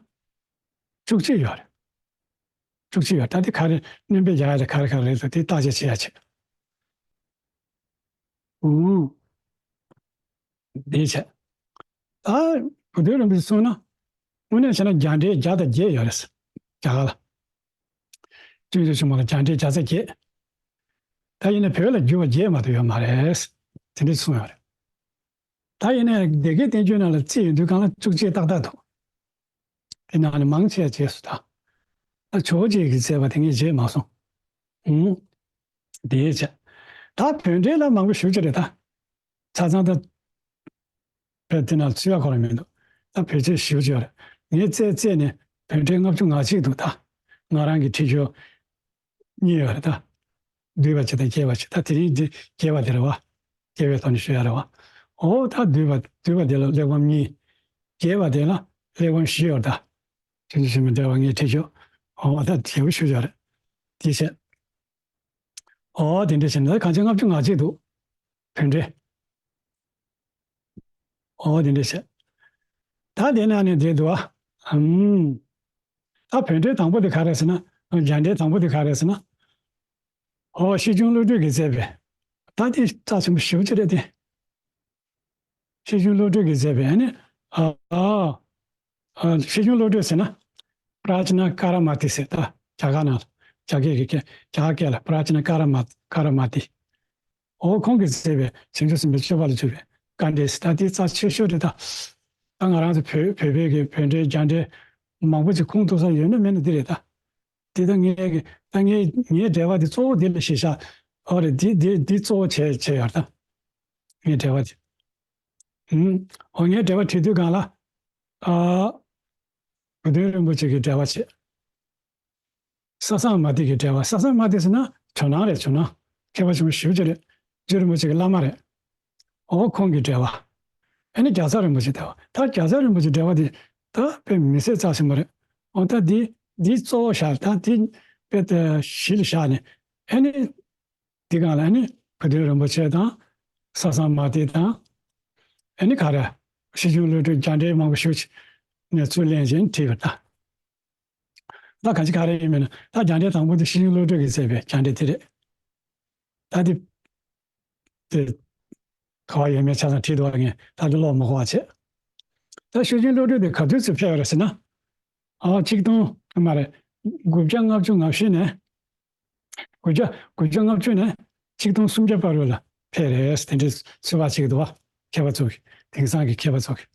བཅུ་གཅིག་ཡོད་རེད། བཅུ་གཅིག་ཡོད་རེད། ད་དེ་ག་རེ་སྣོན་པ་རྒྱག་ཡ་རེད། ག་རེ་ག་རེ་རེད་ཟེར་དེ་བརྟག་དཔྱད་བྱེད་ཡ་བྱེད། ཨུ། དེ་བྱས། ད་བོད་དོན་རིན་པོ་ཆེ་གསུངས་ན། དངོས་གནས་བྱས་ན་རྒྱ་འགྲེལ་བརྒྱ་དང་བརྒྱད་ཡོད་རེད། རྒྱ་གར་ལ། སྤྱོད་འཇུག་ཆེན་མོ་ལ་རྒྱ་འགྲེལ་བརྒྱ་རྩ་བརྒྱད། ད་ཡིན་ན་བོད་ལ་བསྒྱུར་བ་བརྒྱད་མ་གཏོགས་ཡོད་མ་རེད། དེ་འདྲ་གསུངས་ཡོད་རེད། ད་ཡིན་ན་སྡེ་དགེ་བསྟན་འགྱུར་ནང་ལ་རྩིས་ཡོང་དུས་སྒང་ལ་བཅུ་གཅིག་ཏག་ཏག་འདུག་དེ་ནང་ནས་མང་ཆེ་བ་རྗེས་སུ་ད། ད་ཇོ་བོ་རྗེ་གིས་མཛད་པ་དེ་ངས་བརྗེད་མ་སོང་། ཨུང་། དེའི་ཆ། ད་བོད་འགྲེལ་ལ་མང་པོ་ཞེ་པོ་ཅིག་རེད་ད། ཆ་ཚང་ད། བོད་དེ་ན་ཚུད་ཡ་ཁོ་རང་མི་འདུག་ད་བོད་ཆས་ཞེ་པོ་ཅིག་ཡོད་རེད། ངས་བཙལ་བཙལ་ནས་བོད་འགྲེལ་ལྔ་བཅུ་ང་གཅིག་འདུག་ད། ང་རང་གིས་བྲིས་རྒྱུ་གཉིས་ཡོད་རེད་ད། བསྡུས་པ་གཅིག་དང་རྒྱས་པ་གཅིག་ད་དེ་རིང་འདི་རྒྱས་པ་དེ་རེད་བ། རྒྱས་པའི་ཐོག་ནས་ཞུ་ཡ་རེད་བ། ཨོ་ད་བསྡུས་པ་བསྡུས་པ་དེ་ལ་གླེགས་བམ་གཉིས། རྒྱས་པ་དེ་ལ་གླེགས་བམ་བཞི་ཡོད་རེད་ད། དེ་ཚོ་ཞུ་མི་འདྲ་བ་ངས་བྲིས་རྒྱུ། ཨོ་ད་རྒྱས་པོ་ཞུ་ཡ་རེད། དེ་བྱས། ཨོ་དེ་འདྲ་བྱས་ནས་ད་གང་ཆེ་ལྔ་བཅུ་ང་གཅིག་འདུག་བོད་འགྲེལ། ཨོ་དེ་འདྲ་བྱས། ད་དེ་ནང་ནས་དེ་འདུག་ཨ། ཨུམ། ད་བོད་འགྲེལ་དང་པོ་དེ་ག་རེ་ཟེར་ན། རྒྱ་འགྲེལ་དང་པོ་དེ་ག་རེ་ཟེར་ན། ཨོ་ཤེས་འབྱུང་བློ་གྲོས་ཀྱིས་མཛད་པའི། ད་དེ་རྩ་ཆེན་པོ་ཞེ་པོ་ཅིག་རེད་དེ། ཤེས་འབྱུང་བློ་གྲོས་ཀྱིས་མཛད་པའི་ཨ་ནི། ཨ་ཨ། ཨ། ཤེས་འབྱུང་བློ་གྲོས་ཟེར་ན། པྲ་ཛྙཱ་ཀ་ར་མ་ཏི་ཟེར་ད། རྒྱ་གར་ནང་ལ། རྒྱ་སྐད་ཀྱི་སྐད། རྒྱ་གར་སྐད་ལ་པྲ་ཛྙཱ་ཀ་ར་མ་ཀ་ར་མ་ཏི། འོ་ཁོང་གིས་མཛད་པའི་བྱང་ཆུབ་སེམས་དཔའི་སྤྱོད་པ་ལ་འཇུག་པའི་བཀའ་འགྲེལ་ཟེར་ད་དེ་རྩ་ཆེ་ཤོས་རེད་ད། ད་ང་རང་ཚོ་བོད་བོད་པའི་གི་བོད་འགྲེལ་རྒྱ་འགྲེལ་མང་པོ་ཅིག་ཁུངས་གཏུགས་ས་ཡོད་ན་མེད་ན་འདི་རེད་ད། འདི་ད་ངའི་གི་ད་ངའི་ངའི་འགྲེལ་པ་འདི་གཙོ་བོ་འདི་ལ་གཞི་བཞག་ཨོ་རེད། འདི་འདི་འདི་གཙོ་བོ་བྱས་བྱས་ཡོད་ད། ངའི་འགྲེལ་པ་འདི། ཨུམ། ཨོ་ངའི་འགྲེལ་པ་བྲིས་དུས་སྒང་ལ། ཨ། བུ་སྟོན་རིན་པོ་ཆེ་གི་འགྲེལ་པ་བྱས། ས་སངས་མ་ཏི་གི་འགྲེལ་པ། ས་སངས་མ་ཏི་ཟེར་ན་ཇོ་ནང་རེད། ཇོ་ནང་མཁས་པ་ཆེན་པོ་ཞེ་པོ་ཅིག་རེད། རྗེ་རིན་པོ་ཆེ་གི་བླ་མ་རེད། འོ་ཁོང་གི་འགྲེལ་པ། ཨ་ནི་རྒྱལ་ཚབ་རིན་པོ་ཆེ་འགྲེལ་པ། ད་རྒྱལ་ཚབ་རིན་པོ་ཆེ་འགྲེལ་པ་དེ་ད་དཔེ་མི་སྲིད་རྩ་ཆེན་པོ་རེད། འོ་ད་འདི་འདི་གཙོ་བོ་བཞག་ད་འདི་དཔེ་ད་གཞི་ལ་བཞག་ནས་ཨ་ནི་འདི་སྒང་ལ་ཨ་ནི་བུ་སྟོན་རིན་པོ་ཆེ་དང་ས་སངས་མ་ཏི་དང་ཨ་ནི་ག་རེ་ཤེས་འབྱུང་བློ་གྲོས་རྒྱ་འགྲེལ་མང་པོ་ཞེ་པོ་ཅིག་ནས་ཚུར་ལེན་བྱས་བྲིས་པ་ད། ད་གང་ཅི་ག་རེ་ཡིན་མིན་ན། ད་རྒྱ་འགྲེལ་དང་པོ་དེ་ཤེར་ཕྱིན་བློ་གྲོས་ཀྱིས་མཛད་པའི་རྒྱ་འགྲེལ་དེ་རེད། ད་དེ་དེ་ག་བ་ཡོད་མེད་ཆ་ཚང་བྲིས་འདུག་བ། ངས་ད་དེ་ཀློག་མི་དགོས་པ་བྱས། ད་ཤེར་ཕྱིན་བློ་གྲོས་དེ་ག་དུས་ཚོད་ཕེབས་པ་རེད་ཟེར་ན། ཨ་ཆིག་སྟོང་མ་རེད། དགུ་བརྒྱ་ལྔ་བཅུ་ང་བཞི་ནས། དགུ་བརྒྱ་དགུ་བརྒྱ་ལྔ་བཅུ་ནས་ཆིག་སྟོང་སུམ་བརྒྱ་བར་དུ་ལ་ཕེབས་རེད། དེ་འདྲའི་ཚོད་དཔག་བྱེད་ཀྱི་འདུག་བ། མཁས་པ་ཚོ་གིས། དེང་སང་གི་མཁས་པ་ཚོ་གིས།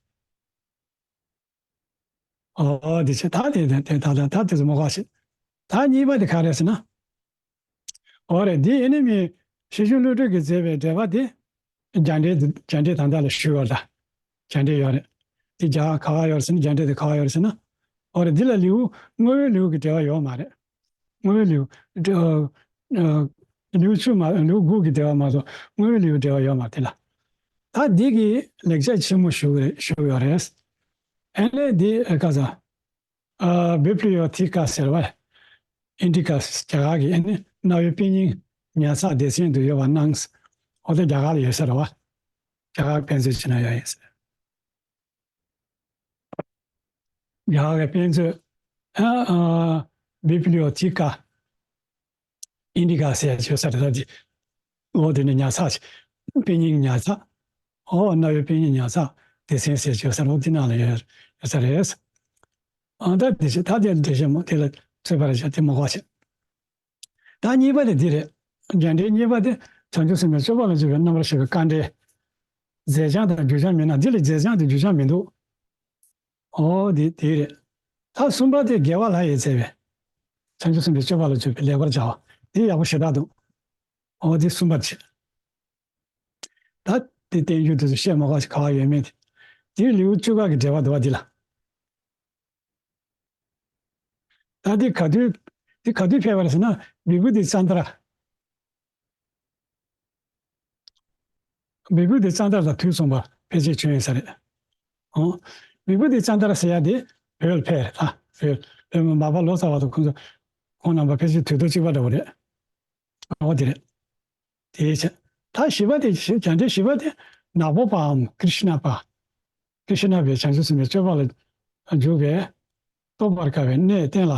ཨོ་དེ་བྱས། ད་དེ་དེ་ད་ད་ད་དེ་ཚོ་མ་གོ་ཞིག་ད་གཉིས་པ་དེ་ག་རེད་ཟེར་ན། ཨོ་རེད། འདི་ཨེ་ནི་མི་ཤེར་ཕྱིན་བློ་གྲོས་ཀྱིས་མཛད་པའི་འགྲེལ་པ་དེ། རྒྱ་འགྲེལ་རྒྱ་འགྲེལ་ད་ལྟ་ལ་ཞུས་པ་ལ། རྒྱ་འགྲེལ་ཡོད་རེད། དེ་རྒྱ་ག་བ་ཡོད་རེད་ཟེར་ན། རྒྱ་འགྲེལ་དེ་ག་བ་ཡོད་རེད་ཟེར་ན། ཨོ་རེད། འདི་ལ་ལེའུ་དངོས་པོའི་ལེའུ་གི་འགྲེལ་པ་ཡོད་མ་རེད། དངོས་པོའི་ལེའུ། ཨ་ཨ་ལེའུ་བཅུ་མ། ལེའུ་དགུ་གི་འགྲེལ་པ་མ་གཏོགས་དངོས་པོའི་ལེའུ་འགྲེལ་པ་ཡོད་མ་རེད་དེ་ལ། ད་འདི་གི་ལེགས་སྦྱར་ཆེན་མོ་ཞུ་གི་རེད། ཞུ་གི་ཡོད་རེད། ཨ་ནི་འདི་ཨ་ག་ས། ཨ་བི་བྷི་ལི་ཡོ་ཐི་ཀ་ཟེར་བ། ཨིན་ཌི་ཀ་རྒྱ་གར་གྱི། ཨ་ནི་རྣ་བའི་དཔེ་རྙིང་ཉར་ཚགས་སྡེ་ཚན་དུ་ཡོད་པ་གནང་། འོ་དེ་རྒྱ་གར་ལ་ཡོད་ས་རེད་བ། རྒྱ་གར་དཔེ་མཛོད་ཅིག་ན་ཡོད་ཡིན་ཟེར། རྒྱ་གར་གྱི་དཔེ་མཛོད། ཨ་ཨ་བི་བྷི་ལི་ཡོ་ཐི་ཀ་ཨིན་ཌི་ཀ་ཟེར་ཡ་ཡོད་ས་རེད། ད་དེ་འོ་དེ་ནས་ཉར་ཚགས་ཅིག་དཔེ་རྙིང་ཉར་ཚགས། འོ་རྣ་བའི་དཔེ་རྙིང་ཉར་ཚགས་སྡེ་ཚན་ཟེར་ཡ་ཡོད་ས་རེད། འོ་དེ་ནང་ལ་ཡོད་ཡོད་ས་རེད། ཨ་ད་དེ་བྱས། ད་དེ་འགྲེལ་བཤད་མོ་དེ་ལ་ཚོད་དཔག་རེ་བྱས། དེ་མ་གོ་བྱས། ད་གཉིས་པ་དེ་འདི་རེད། རྒྱ་འགྲེལ་གཉིས་པ་དེ་བྱང་ཆུབ་སེམས་དཔའི་སྤྱོད་པ་ལ་འཇུག་པའི་རྣམ་པར་ཤེས་པའི་དཀའ་འགྲེལ། མཛད་བྱང་དང་རྒྱུད་བྱང་མི་སྣང་། འདི་ལ་མཛད་བྱང་དང་རྒྱུད་བྱང་མི་འདུག་ཨོ་དེ་དེ་རེད། ད་གསུམ་པ་དེ་རྒྱལ་བ་ལྷ་ཡིས་མཛད་པའི་བྱང་ཆུབ་སེམས་དཔའི་སྤྱོད་པ་ལ་འཇུག་པའི་ལེགས་པར་སྦྱར་བ། དེ་ཡག་པོ་ཞེ་དྲག་འདུག་ཨོ་དེ་གསུམ་པ་བྱས། ད་དེ་བསྟན་བཅོས་དེ་ཚོ་བཤད་མ་དགོས་ཤིག་ག་བ་ཡོད་མེད་དེ། དེའི་ལེའུ་བཅུ་ཁ་གི་འགྲེལ་པ་འདུག་བ་འདི་ལ། ད་འདི་ག་དུས། འདི་ག་དུས་ཕེབས་པ་རེད་ཟེར་ན། བི་བྷུ་ཏི་ཙནྡྲ། བི་བྷུ་ཏི་ཙནྡྲ་དང་དུས་མཚུངས་པར་ཕལ་ཆེར་བྱོན་ཡོད་ས་རེད། ཨོ། བི་བྷུ་ཏི་ཙནྡྲ་ཟེར་ཡ་དེ་བོད་ལ་ཕེབས་རེད། ད་བོད་བོད་མི་མར་པ་ལོ་ཙཱ་བ་དང་ཁོང་ཚོ། ཁོང་རྣམ་པ་ཕལ་ཆེར་དུས་ཐོག་གཅིག་པ་འདྲ་བོ་རེད། ཨོ་དེ་རེད། དེའི་ཕྱིར། ད་བཞི་པ་དེ། རྒྱ་འགྲེལ་བཞི་པ་དེ་ནག་པོ་པའམ་ཀྲིཤ་ན་པ། ཀྲིཤ་ན་པས་བྱང་ཆུབ་སེམས་དཔའི་སྤྱོད་པ་ལ་འཇུག་པའི་རྟོགས་པར་དཀའ་བའི་གནས་གཏན་ལ་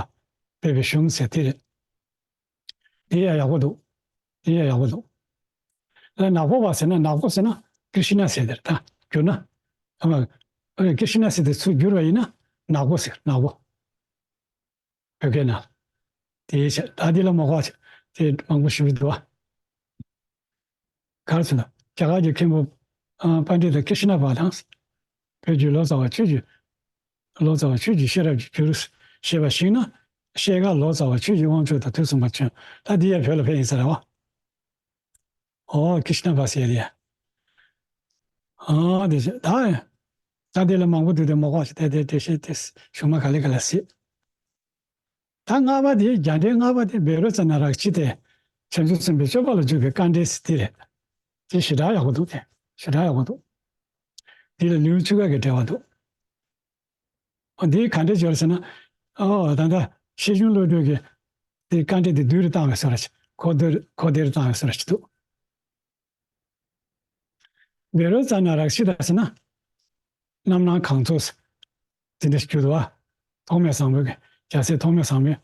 འབེབས་པའི་གཞུང་ཟེར་དེ་རེད། དེ་ཡང་ཡག་པོ་འདུག་དེ་ཡང་ཡག་པོ་འདུག་ད་ནག་པོ་པ་ཟེར་ན། ནག་པོ་ཟེར་ན་ཀྲིཤ་ན་ཟེར་དེ་རེད། ད་བསྒྱུར་ན། ཨ་མ། ཀྲིཤ་ན་ཟེར་དེ་ཚུར་བསྒྱུར་བ་ཡིན་ན་ནག་པོ་ཟེར། ནག་པོ། བོད་སྐད་ནང་། དེའི་ཕྱིར། ད་འདི་ལ་མ་གོ་བ་དེ་མང་པོ་ཞིག་འདུག་བ། ག་རེ་ཟེར་ན། རྒྱ་གར་གྱི་མཁན་པོ་ཨ་པཎྜི་ཏ་ཀྲིཤ་ན་པ་དང་། བོད་ཀྱི་ལོ་ཙཱ་བ་ཆོས་ཀྱི། ལོ་ཙཱ་བ་ཆོས་ཀྱི་ཤེས་རབ་ཀྱི་རྒྱུར་ཞེས་པ་ཞིག་ན། ཤེལ་དཀར་ལོ་ཙཱ་བ་ཆོས་ཀྱི་དབང་ཕྱུག་དང་དུས་གསུམ་པར་བྱོན། ད་འདི་ཡང་བོད་ལ་ཕེབས་ཡིན་ས་རེད་བ། ཨོ་ཀྲིཤ་ན་པ་ཟེར་ཡ་དེ་ཡ། ཨོ་དེ་བྱས། ད་ད་འདི་ལ་མང་པོ་འདུག་དེ་མ་གོ་བ་ཞིག་དེ་དེ་དེ་བཤད་དེ་གཞུག་མ་ག་ལེ་ག་ལེ་སྲིད། ད་ལྔ་པ་དེ། རྒྱ་འགྲེལ་ལྔ་པ་དེ་བཻ་རོ་ཙ་ན་རཀྵི་ཏས་བྱང་ཆུབ་སེམས་དཔའི་སྤྱོད་པ་ལ་འཇུག་པའི་དཀའ་འགྲེལ་ཟེར་དེ་རེད། དེ་ཞེ་དྲག་ཡག་པོ་འདུག་དེ་ཞེ་དྲག་ཡག་པོ་འདུག་དེ་ལ་ལེའུ་བཅུ་ཁ་གི་འགྲེལ་པ་འདུག་འདི་ག་འདྲ་ཅིག་ཡོད་ཟེར་ན། ཨོ་ད་ལྟ་ཤེར་ཕྱིན་བློ་གྲོས་ཀྱིས་དེ་དཀའ་འགྲེལ་དེ་བསྡུས་རུ་བཏང་བའི་བཟོ་འདྲ་ཅིག་གོ་བསྡུར་གོ་བདེ་རུ་བཏང་བའི་བཟོ་འདྲ་ཅིག་འདུག་བཻ་རོ་ཙ་ན་རཀྵི་ཏ་ཟེར་ན། རྣམ་སྣང་གང་ཚོགས། དེ་འདྲ་ཞིག་གྱུར་འདུག་བ། ཐོགས་མེད་བཟང་པོའི་རྒྱལ་སྲས་ཐོགས་མེད་བཟང་པོས།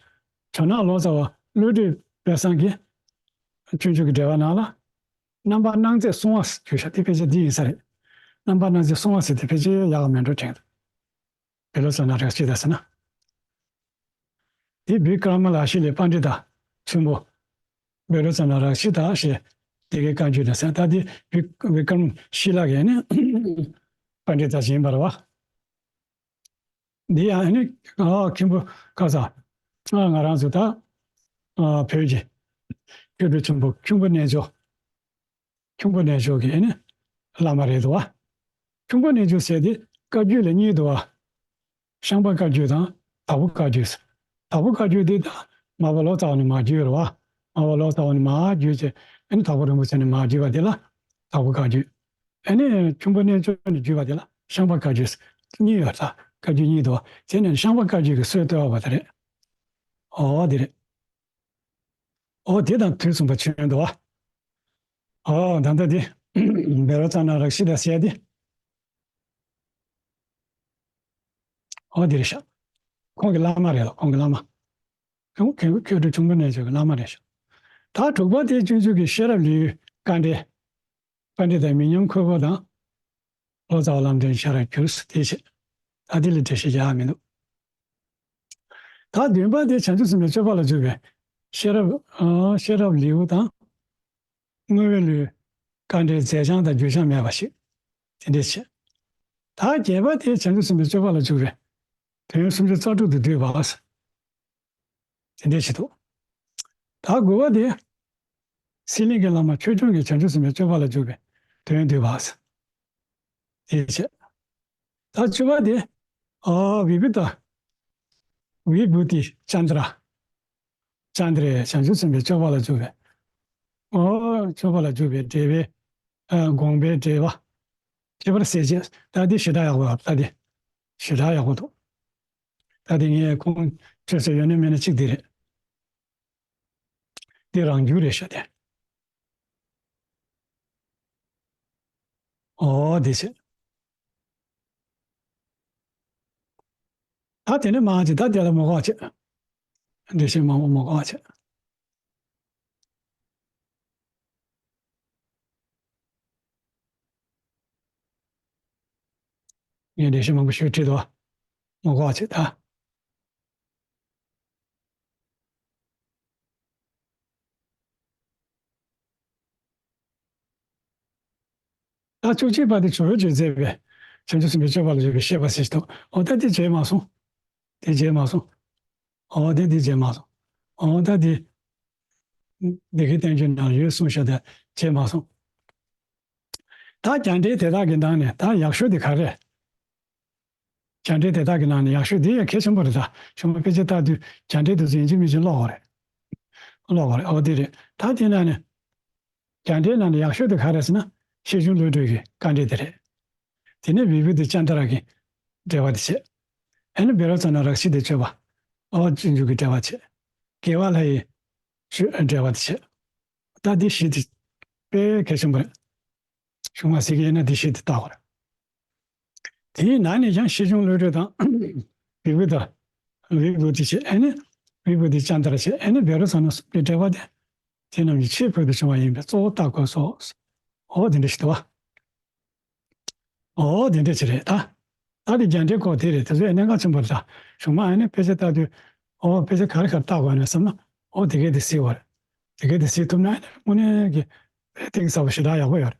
ཇོ་ནག་ལོ་ཙཱ་བ་བློ་གྲོས་དཔལ་བཟང་གིས་སྤྱོད་འཇུག་གི་འགྲེལ་པ་ནང་ལ། རྣམ་པར་སྣང་མཛད་གསུང་བ་ཞེས་བྱ་དེ་ཕལ་ཆེར་འདི་ཡིན་ས་རེད། རྣམ་པར་སྣང་མཛད་གསུང་བ་ཟེར་དེ་ཕལ་ཆེར་ཡག་ག་མེད་འགྲོ་དྲན་འདུག་བཻ་རོ་ཙ་ན་རཀྵི་ཏ་ཟེར་ན། དེ་བི་ཀྲ་མ་ལ་ཤཱི་ལའི་པཎྜི་ཏ་ཆེན་པོ་བཻ་རོ་ཙ་ན་རཀྵི་ཏ་ཞེས་དེ་གའི་བཀའ་འགྱུར་དང་ཟེར། ད་དེ་བི་བི་ཀྲ་མ་ཤཱི་ལ་གི་ནི་པཎྜི་ཏ་ཞིག་ཡིན་པ་རེད་བ། འདི་ཡང་ནི་ཨ་མཁན་པོ་ག་ས། ཨ་ང་རང་ཚོ་ད་ཨ་བོད་ཀྱི་སྐྱེ་འགྲོ་ཆེན་པོ་ཁྱུང་པོ་རྣལ་འབྱོར། ཁྱུང་པོ་རྣལ་འབྱོར་གྱི་ཨ་ནི་བླ་མ་རེད་དོ། ཁྱུང་པོ་རྣལ་འབྱོར་ཟེར་དེ་བཀའ་བརྒྱུད་ལ་གཉིས་འདུག་བ། ཤངས་པ་བཀའ་བརྒྱུད་དང་དྭགས་པོ་བཀའ་བརྒྱུད། དྭགས་པོ་བཀའ་བརྒྱུད་དེ་ད་མར་པ་ལོ་ཙཱ་བ་ནས་མར་བརྒྱུད་རེད་བ། མར་པ་ལོ་ཙཱ་བ་ནས་མར་བརྒྱུད་བྱས། ཨ་ནི་དྭགས་པོ་རིན་པོ་ཆེ་ནས་མར་བརྒྱུད་པ་དེ་ལ་དྭགས་པོ་བཀའ་བརྒྱུད། ཨ་ནི་ཁྱུང་པོ་རྣལ་འབྱོར་ནས་བརྒྱུད་པ་དེ་ལ་ཤངས་པ་བཀའ་བརྒྱུད། གཉིས་ཡོད་ད། བཀའ་བརྒྱུད་གཉིས་འདུག་བ། དེ་ནས་ཤངས་པ་བཀའ་བརྒྱུད་ཀྱི་སྲོལ་བཏོད་པ་དེ་རེད། ཨོ་དེ་རེད། ཨོ་དེ་དང་དུས་མཚུངས་པ་བྱོན་འདུག་བ། ཨོ་ད་ལྟ་དེ་བཻ་རོ་ཙ་ན་རཀྵི་ཏ་ཟེར་དེ། ཨོ་དེ་རེད་ཤག་ཁོང་གི་བླ་མ་རེད་ལ། ཁོང་གི་བླ་མ། ཁྱོད་ཁྱོད་ཁྱོད་ཁྱོད་ཁྱུང་པོ་རྣལ་འབྱོར་གྱི་བླ་མ་རེད་ཤག་ད་དྲུག་པ་དེ་སྤྱོད་འཇུག་གི་ཤེས་རབ་ལེའུའི་དཀའ་འགྲེལ། དཀའ་འགྲེལ་དང་མི་མཉམ་འཁོར་བ་དང་། ལོ་ཙཱ་བ་ལམ་སྟོན་ཤེས་རབ་བསྒྱུར་དེ་བྱས། ད་དེ་ལས་འགྲེལ་བཤད་རྒྱག་ཡ་མི་འདུག་ད་བདུན་པ་དེ་བྱང་ཆུབ་སེམས་དཔའི་སྤྱོད་པ་ལ་འཇུག་པའི་ཤེས་རབ་ཨ་ཤེས་རབ་ལེའུ་དང་། བསྔོ་བའི་ལེའུའི་དཀའ་འགྲེལ་རྫས་བྱང་དང་རྒྱུ་བྱང་མེད་པ་ཞིག་དེ་འདྲས་བྱས། ད་བརྒྱད་པ་དེ་བྱང་ཆུབ་སེམས་དཔའི་སྤྱོད་པ་ལ་འཇུག་པའི་དོན་སུམ་ཅུ་རྩ་དྲུག་ཏུ་བསྡུས་པ། དེ་འདྲས་བྱེད་དོ། ད་དགུ་པ་དེ། སྲེད་ལེན་གྱི་བླ་མ་ཆོས་སྐྱོང་གི་བྱང་ཆུབ་སེམས་དཔའི་སྤྱོད་པ་ལ་འཇུག་པའི་དོན་བསྡུས་པ། དེ་བྱས། ད་བཅུ་པ་དེ། ཨ་བི་བུ་ཏ། བི་བུ་ཏི་ཙནྡྲ། ཙནྡྲའི་བྱང་ཆུབ་སེམས་དཔའི་སྤྱོད་པ་ལ་འཇུག་པའི། ཨོ་སྤྱོད་པ་ལ་འཇུག་པའི་འགྲེལ་པའི། ཨ་དགོངས་པའི་འགྲེལ་པ། ཁྱད་པར་གསལ་བྱེད་ད་དེ་ཞེ་དྲག་ཡག་པོ་ཡོད་ད་དེ། ཞེ་དྲག་ཡག་པོ་འདུག་ད་དེ་ངས་ཁུངས་བཅོལ་ས་ཡོད་ན་མེད་ན་གཅིག་དེ་རེད། འདི་རང་རྒྱུད་རེད་ཤག་དེ། ཨོ་དེ་བྱས། ད་དེ་ནས་མང་ཆེ་ད་དེ་ལ་མ་དགོངས་བྱས། འགྲེལ་བཤད་མང་པོ་མ་དགོངས་བྱས། ངས་འགྲེལ་བཤད་མང་པོ་ཞུས་བྲིས་འདུག་མ་དགོངས་བྱས་ད། ད་བཅུ་གཅིག་པ་དེ་ཇོ་བོས་མཛད་པའི་བྱང་ཆུབ་སེམས་དཔའི་སྤྱོད་པ་ལ་འཇུག་པའི་བཤད་པ་ཟེར་ཞིག་འདུག་འོ་ད་དེ་མཇལ་མ་སོང་། དེ་མཇལ་མ་སོང་། འོ་དེ་དེ་མཇལ་མ་སོང་། འོ་ད་དེ། འདི་གའི་བསྟན་བཅོས་ནང་ཡོད་གསུངས་ཤག་དེ་མཇལ་མ་སོང་། ད་རྒྱ་འགྲེལ་དེ་དག་གི་ནང་ནས་ད་ཡག་ཤོས་དེ་ག་རེ། རྒྱ་འགྲེལ་དེ་དག་གི་ནང་ནས་ཡག་ཤོས་དེ་ཡང་གལ་ཆེན་པོ་རེད་ད། ཞུ་མ་དཔེ་ཆ་ལྟ་དུས་རྒྱ་འགྲེལ་དེ་ཚོ་ཡིན་གཅིག་མིན་གཅིག་ཀློག་དགོས་རེད། ཀློག་དགོས་རེད་ཨོ་དེ་རེད་ད་དེ་ནང་ནས། རྒྱ་འགྲེལ་ནང་ནས་ཡག་ཤོས་དེ་ག་རེ་ཟེར་ན་ཤེར་ཕྱིན་བློ་གྲོས་ཀྱི་དཀའ་འགྲེལ་དེ་རེད། དེ་ནས་བི་བུ་ཏི་ཙནྡ་ར་གི་འགྲེལ་པ་དེ་བྱས། ཨ་ནི་བཻ་རོ་ཙ་ན་རཀྵི་ཏའི་སྤྱོད་པ། ཨོ་སྤྱོད་འཇུག་གི་འགྲེལ་པ་བྱས། དགེ་བ་ལྷ་ཡི་སྤྱོད་འགྲེལ་པ་དེ་བྱས། ད་འདི་བཞི་དེ་དཔེ་གལ་ཆེན་པོ་རེད། གཞུང་མ་ཟེར་གྱི་ཡིན་ན་འདི་བཞི་དེ་བལྟ་དགོས་རེད། དེའི་ནང་ནས་ཀྱང་ཤེར་ཕྱིན་བློ་གྲོས་དང་། བི་བུ་ཏ། བི་བུ་ཏི་བྱས་ཨ་ནི། བི་བུ་ཏི་ཙནྡ་ར་བྱས་ཨ་ནི་བཻ་རོ་ཙ་ན་གསུམ་གྱི་འགྲེལ་པ་དེ། དེ་རྣམས་ཀྱི་ཆེས་ཕུལ་དུ་བྱུང་བ་ཡིན་པས་གཙོ་བོ་བལྟ་དགོས་སོ། ཨོ་དེ་འདྲ་ཞིག་འདུག་བ། ཨོ་དེ་འདྲ་ཅིག་རེད་ད། ད་དེ་རྒྱ་འགྲེལ་སྐོར་དེ་རེད་དེ་ཚོ་གནད་འགག་ཆེན་པོ་རེད་ད། གཞུང་མ་ཨ་ནི་དཔེ་ཆ་ལྟ་དུས། ཨོ་དཔེ་ཆ་ག་རེ་ག་རེ་བལྟ་དགོས་ནས་བསམ་ན། ཨོ་དེ་གས་དེ་གཟིགས་དགོས་རེད། དེ་གས་དེ་གཟིགས་ཐུབ་ན་ཨ་ནི་དངོས་གནས་ཀྱི། གཏིང་ཟབ་པོ་ཞེ་དྲག་ཡག་པོ་ཡོད་རེད།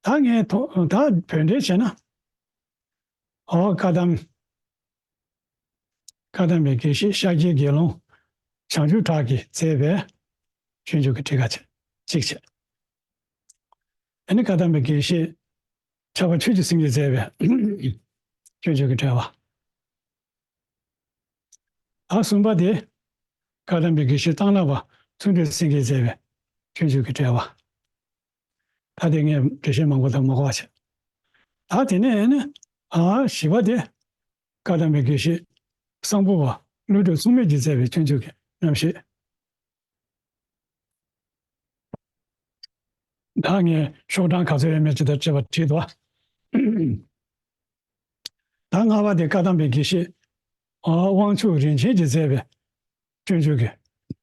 ད་ངས་ཐོ་ད་བོད་འགྲེལ་བྱས་ན། ཨོ་བཀའ་གདམས། བཀའ་གདམས་པའི་དགེ་བཤེས་ཤཱཀྱའི་དགེ་སློང་། བྱང་ཆུབ་གྲགས་ཀྱིས་མཛད་པའི་སྤྱོད་འཇུག་གི་ཁྲིད་ཀ་བྱས། གཅིག་བྱས། ཨ་ནི་བཀའ་གདམས་པའི་དགེ་བཤེས་ཕྱྭ་པ་ཆོས་ཀྱི་སེང་གེས་མཛད་པའི་སྤྱོད་འཇུག་གི་འགྲེལ་པ། ཨ་གསུམ་པ་དེ་བཀའ་གདམས་པའི་དགེ་བཤེས་གཙང་ལྷ་བ་ཚུལ་ཁྲིམས་སེང་གེས་མཛད་པའི་སྤྱོད་འཇུག་གི་འགྲེལ་པ། ད་དེ་ངས་འགྲེལ་བཤད་མང་པོ་དང་མ་གོ་བ་བྱས། ད་དེ་ནས་ཨ་ནི་ཨ་བཞི་པ་དེ། བཀའ་གདམས་པའི་དགེ་བཤེས་གསང་ཕུ་བ་ཀླུ་སྒྲུབ་མཚུངས་མེད་ཀྱིས་མཛད་པའི་སྤྱོད་འཇུག་གི་རྣམ་བཤད། ད་ངས་ཤོག་གྲངས་ག་ཚོད་ཡོད་མེད་ཅི་ལྟར་བྲིས་པ་བྲིས་འདུག་བ། ད་ལྔ་པ་དེ་བཀའ་གདམས་པའི་དགེ་བཤེས་ཨ་དབང་ཕྱུག་རིན་ཆེན་གྱིས་མཛད་པའི་སྤྱོད་འཇུག་གི་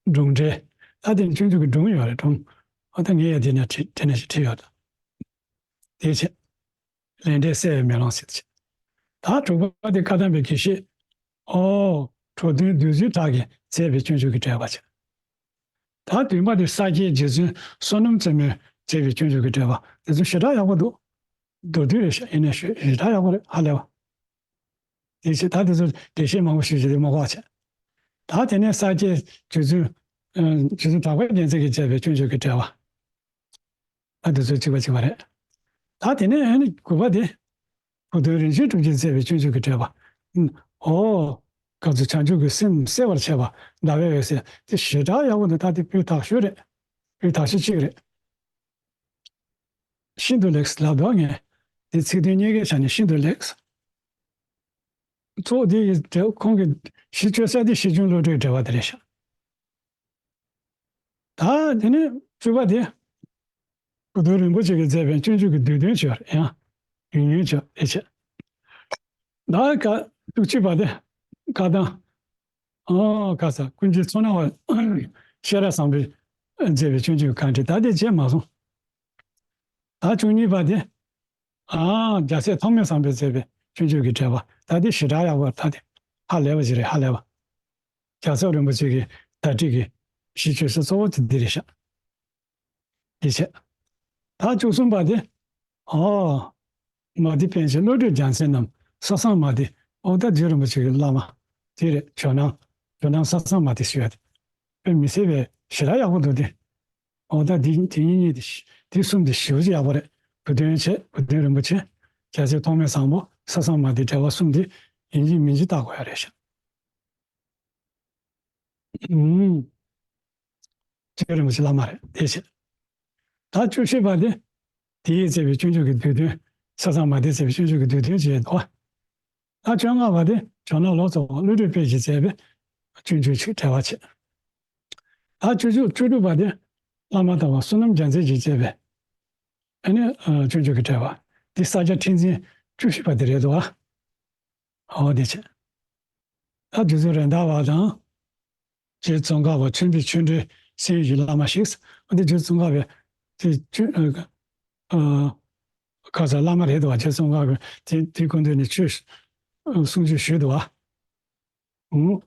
སྒྲུང་འགྲེལ། ད་དེ་སྤྱོད་འཇུག་གི་སྒྲུང་ཡོད་རེད་སྒྲུང་། ཨ་ད་ངས་ཡང་དེ་ནས་བྲིས་དེ་ནས་ཞིག་བྲིས་ཡོད་ད། དེ་བྱས། ལས་འབྲས་གསལ་བའི་མེ་ལོང་ཟེར་ཏེ། ད་དྲུག་པ་དེ་བཀའ་གདམས་པའི་དགེ་བཤེས། ཨོ། འགྲོ་དོན་བདུད་རྩིའི་བྲག་གིས་མཛད་པའི་སྤྱོད་འཇུག་གི་འགྲེལ་པ་བྱས། ད་བདུན་པ་དེ་ས་སྐྱའི་རྗེ་བཙུན་བསོད་ནམས་རྩེ་མོས་མཛད་པའི་སྤྱོད་འཇུག་གི་འགྲེལ་པ་དེ་ཚོ་ཞེ་དྲག་ཡག་པོ་འདུག་མདོར་བསྡུས་རེད་ཤག་ཡིན་ནའི་ཞེ་ཞེ་དྲག་ཡག་པོ་རེད་ཧ་ལས་པ། དེ་བྱས་ད་དེ་ཚོ་འགྲེལ་བཤད་མང་པོ་ཞུ་རྒྱུ་དེ་མ་གོ་བ་བྱས། ད་དེ་ནས་ས་སྐྱའི་རྗེ་བཙུན། རྗེ་བཙུན་གྲགས་པ་རྒྱལ་མཚན་གྱིས་མཛད་པའི་སྤྱོད་འཇུག་གི་འགྲེལ་པ། ད་དེ་ཚོ་གཅིག་པ་གཅིག་པ་རེད། ད་དེ་ནས་ཨ་ནི་དགུ་པ་དེ། བུ་སྟོན་རིན་ཆེན་གྲུབ་ཀྱིས་མཛད་པའི་སྤྱོད་འཇུག་གི་འགྲེལ་པ། ཨོ། སྐབས་སུ་བྱང་ཆུབ་ཀྱི་སེམས་གསལ་བར་བྱེད་པ་ཟླ་བའི་འོད་ཟེར་དེ་ཞེ་དྲག་ཡག་པོ་འདུག་ད་དེ་སྤུས་དག་ཤོས་རེད། སྤུས་དག་ཤོས་གཅིག་རེད། ཤིན་ཏུ་ལེགས་ལབ་འདུག་ངས། དེ་ཚིག་དོན་གཉིས་ཀའི་ཆ་ནས་ཤིན་ཏུ་ལེགས། གཙོ་བོ་དེ་ཡི་འགྲེལ་ཁོང་གི་གཞི་བཅོལ་ས་དེ་ཤེར་ཕྱིན་བློ་གྲོས་འགྲེལ་པ་དེ་རེད་ཤག་ད་དེ་ནས་བཅུ་པ་དེ། བུ་སྟོན་རིན་པོ་ཆེ་གིས་མཛད་པའི་སྤྱོད་འཇུག་གི་བསྡུས་དོན་ཆེ་བ་རེད་ཡང་། ཡུལ་ཉོན་ཆེ་བ་དེ་བྱས། ད་ཀ་བཅུ་གཅིག་པ་དེ། བཀའ་གདམས། ཨོ་ཁ་ས་ཀུན་མཁྱེན་མཚོ་སྣ་བ་ཤེས་རབ་བཟང་པོས་མཛད་པའི་སྤྱོད་འཇུག་གི་བཀའ་འགྲེལ་ད་དེ་བྱས་མ་སོང་། ད་བཅུ་གཉིས་པ་དེ། ཨ། རྒྱལ་སྲས་ཐོགས་མེད་བཟང་པོས་མཛད་པའི་སྤྱོད་འཇུག་གི་འགྲེལ་པ་ད་དེ་ཞེ་དྲག་ཡག་པོ་ད་དེ་ཧ་ལས་པ་ཞིག་རེད། ཧ་ལས་པ། རྒྱལ་ཚབ་རིན་པོ་ཆེ་གི་དར་ཊིག་གི་གཞི་བཅོལ་ས་གཙོ་བོ་དེ་འདི་རེད་ཤག་འདི་བྱས། ད་བཅུ་གསུམ་པ་དེ། ཨོ། མ་ཏི་པཎ་ཆེན་བློ་གྲོས་རྒྱལ་མཚན་རྣམས་ས་བསང་མ་ཏི། ཨོ་ད་རྗེ་རིན་པོ་ཆེ་གི་བླ་མ་དེ་རེད། ཇོ་ནང་ཇོ་ནང་ས་བསང་མ་ཏི་ཞུ་ཡ་དེ་དཔེ་མི་སྲིད་པའི་ཞེ་དྲག་ཡག་པོ་འདུག་སྟེ། ཨོ་ད་དེ་དེ་གཉིས་གཉིས་དེ་དེ་གསུམ་དེ་ཞེ་པོ་ཅིག་ཡག་པོ་རེད། བུ་སྟོན་བྱས། བུ་སྟོན་རིན་པོ་ཆེ། རྒྱལ་སྲས་ཐོགས་མེད་བཟང་པོ། ས་བསང་མ་ཏི། འགྲེལ་པ་གསུམ་དེ་ཡིན་གཅིག་མིན་གཅིག་བལྟ་དགོས་ཡ་རེད་ཤག་ཨུམ། རྗེ་རིན་པོ་ཆེ་བླ་མ་རེད། དེ་བྱས། ད་བཅུ་བཞི་པ་དེ། དེས་མཛད་པའི་སྤྱོད་འཇུག་གི་བསྡུས་དོན། ས་བསང་མ་ཏིས་མཛད་པའི་སྤྱོད་འཇུག་གི་བསྡུས་དོན་བྱས་འདུག་ད་བཅོ་ལྔ་པ་དེ་ཇོ་ནང་ལོ་ཙཱ་བ་བློ་གྲོས་དཔལ་གྱིས་མཛད་པའི་སྤྱོད་འཇུག་ཅིག་འགྲེལ་པ་བྱས། ད་བཅུ་བཅུ་བཅུ་དྲུག་པ་དེ་བླ་མ་དམ་པ་བསོད་ནམས་རྒྱལ་མཚན་གྱིས་མཛད་པའི་ཨ་ནི་ཨ་སྤྱོད་འཇུག་གི་འགྲེལ་པ་དེ་ས་སྐྱ་ཁྲི་འཛིན་བཅུ་བཞི་པ་དེ་རེད་འདུག་ཨ། འོ་དེ་བྱས། ད་རྗེ་བཙུན་རེད་མདའ་བ་དང་། རྗེ་ཙོང་ཁ་པ་ཆོས་འབྱུང་ཆོས་འབྲེལ་གསན་ཡུལ་གྱི་བླ་མ་ཞིག་འོ་དེ་རྗེ་ཙོང་ཁ་པའི་དེ་ཆོས་ཨ་ཨ་ཁ་ས་བླ་མ་རེད་འདུག་བ། རྗེ་ཙོང་ཁ་པའི་དེ་དེ་སྐུ་མདུན་ནས་ཆོས་གསུང་ཆོས་ཞུས་འདུག་བ། ཨུ།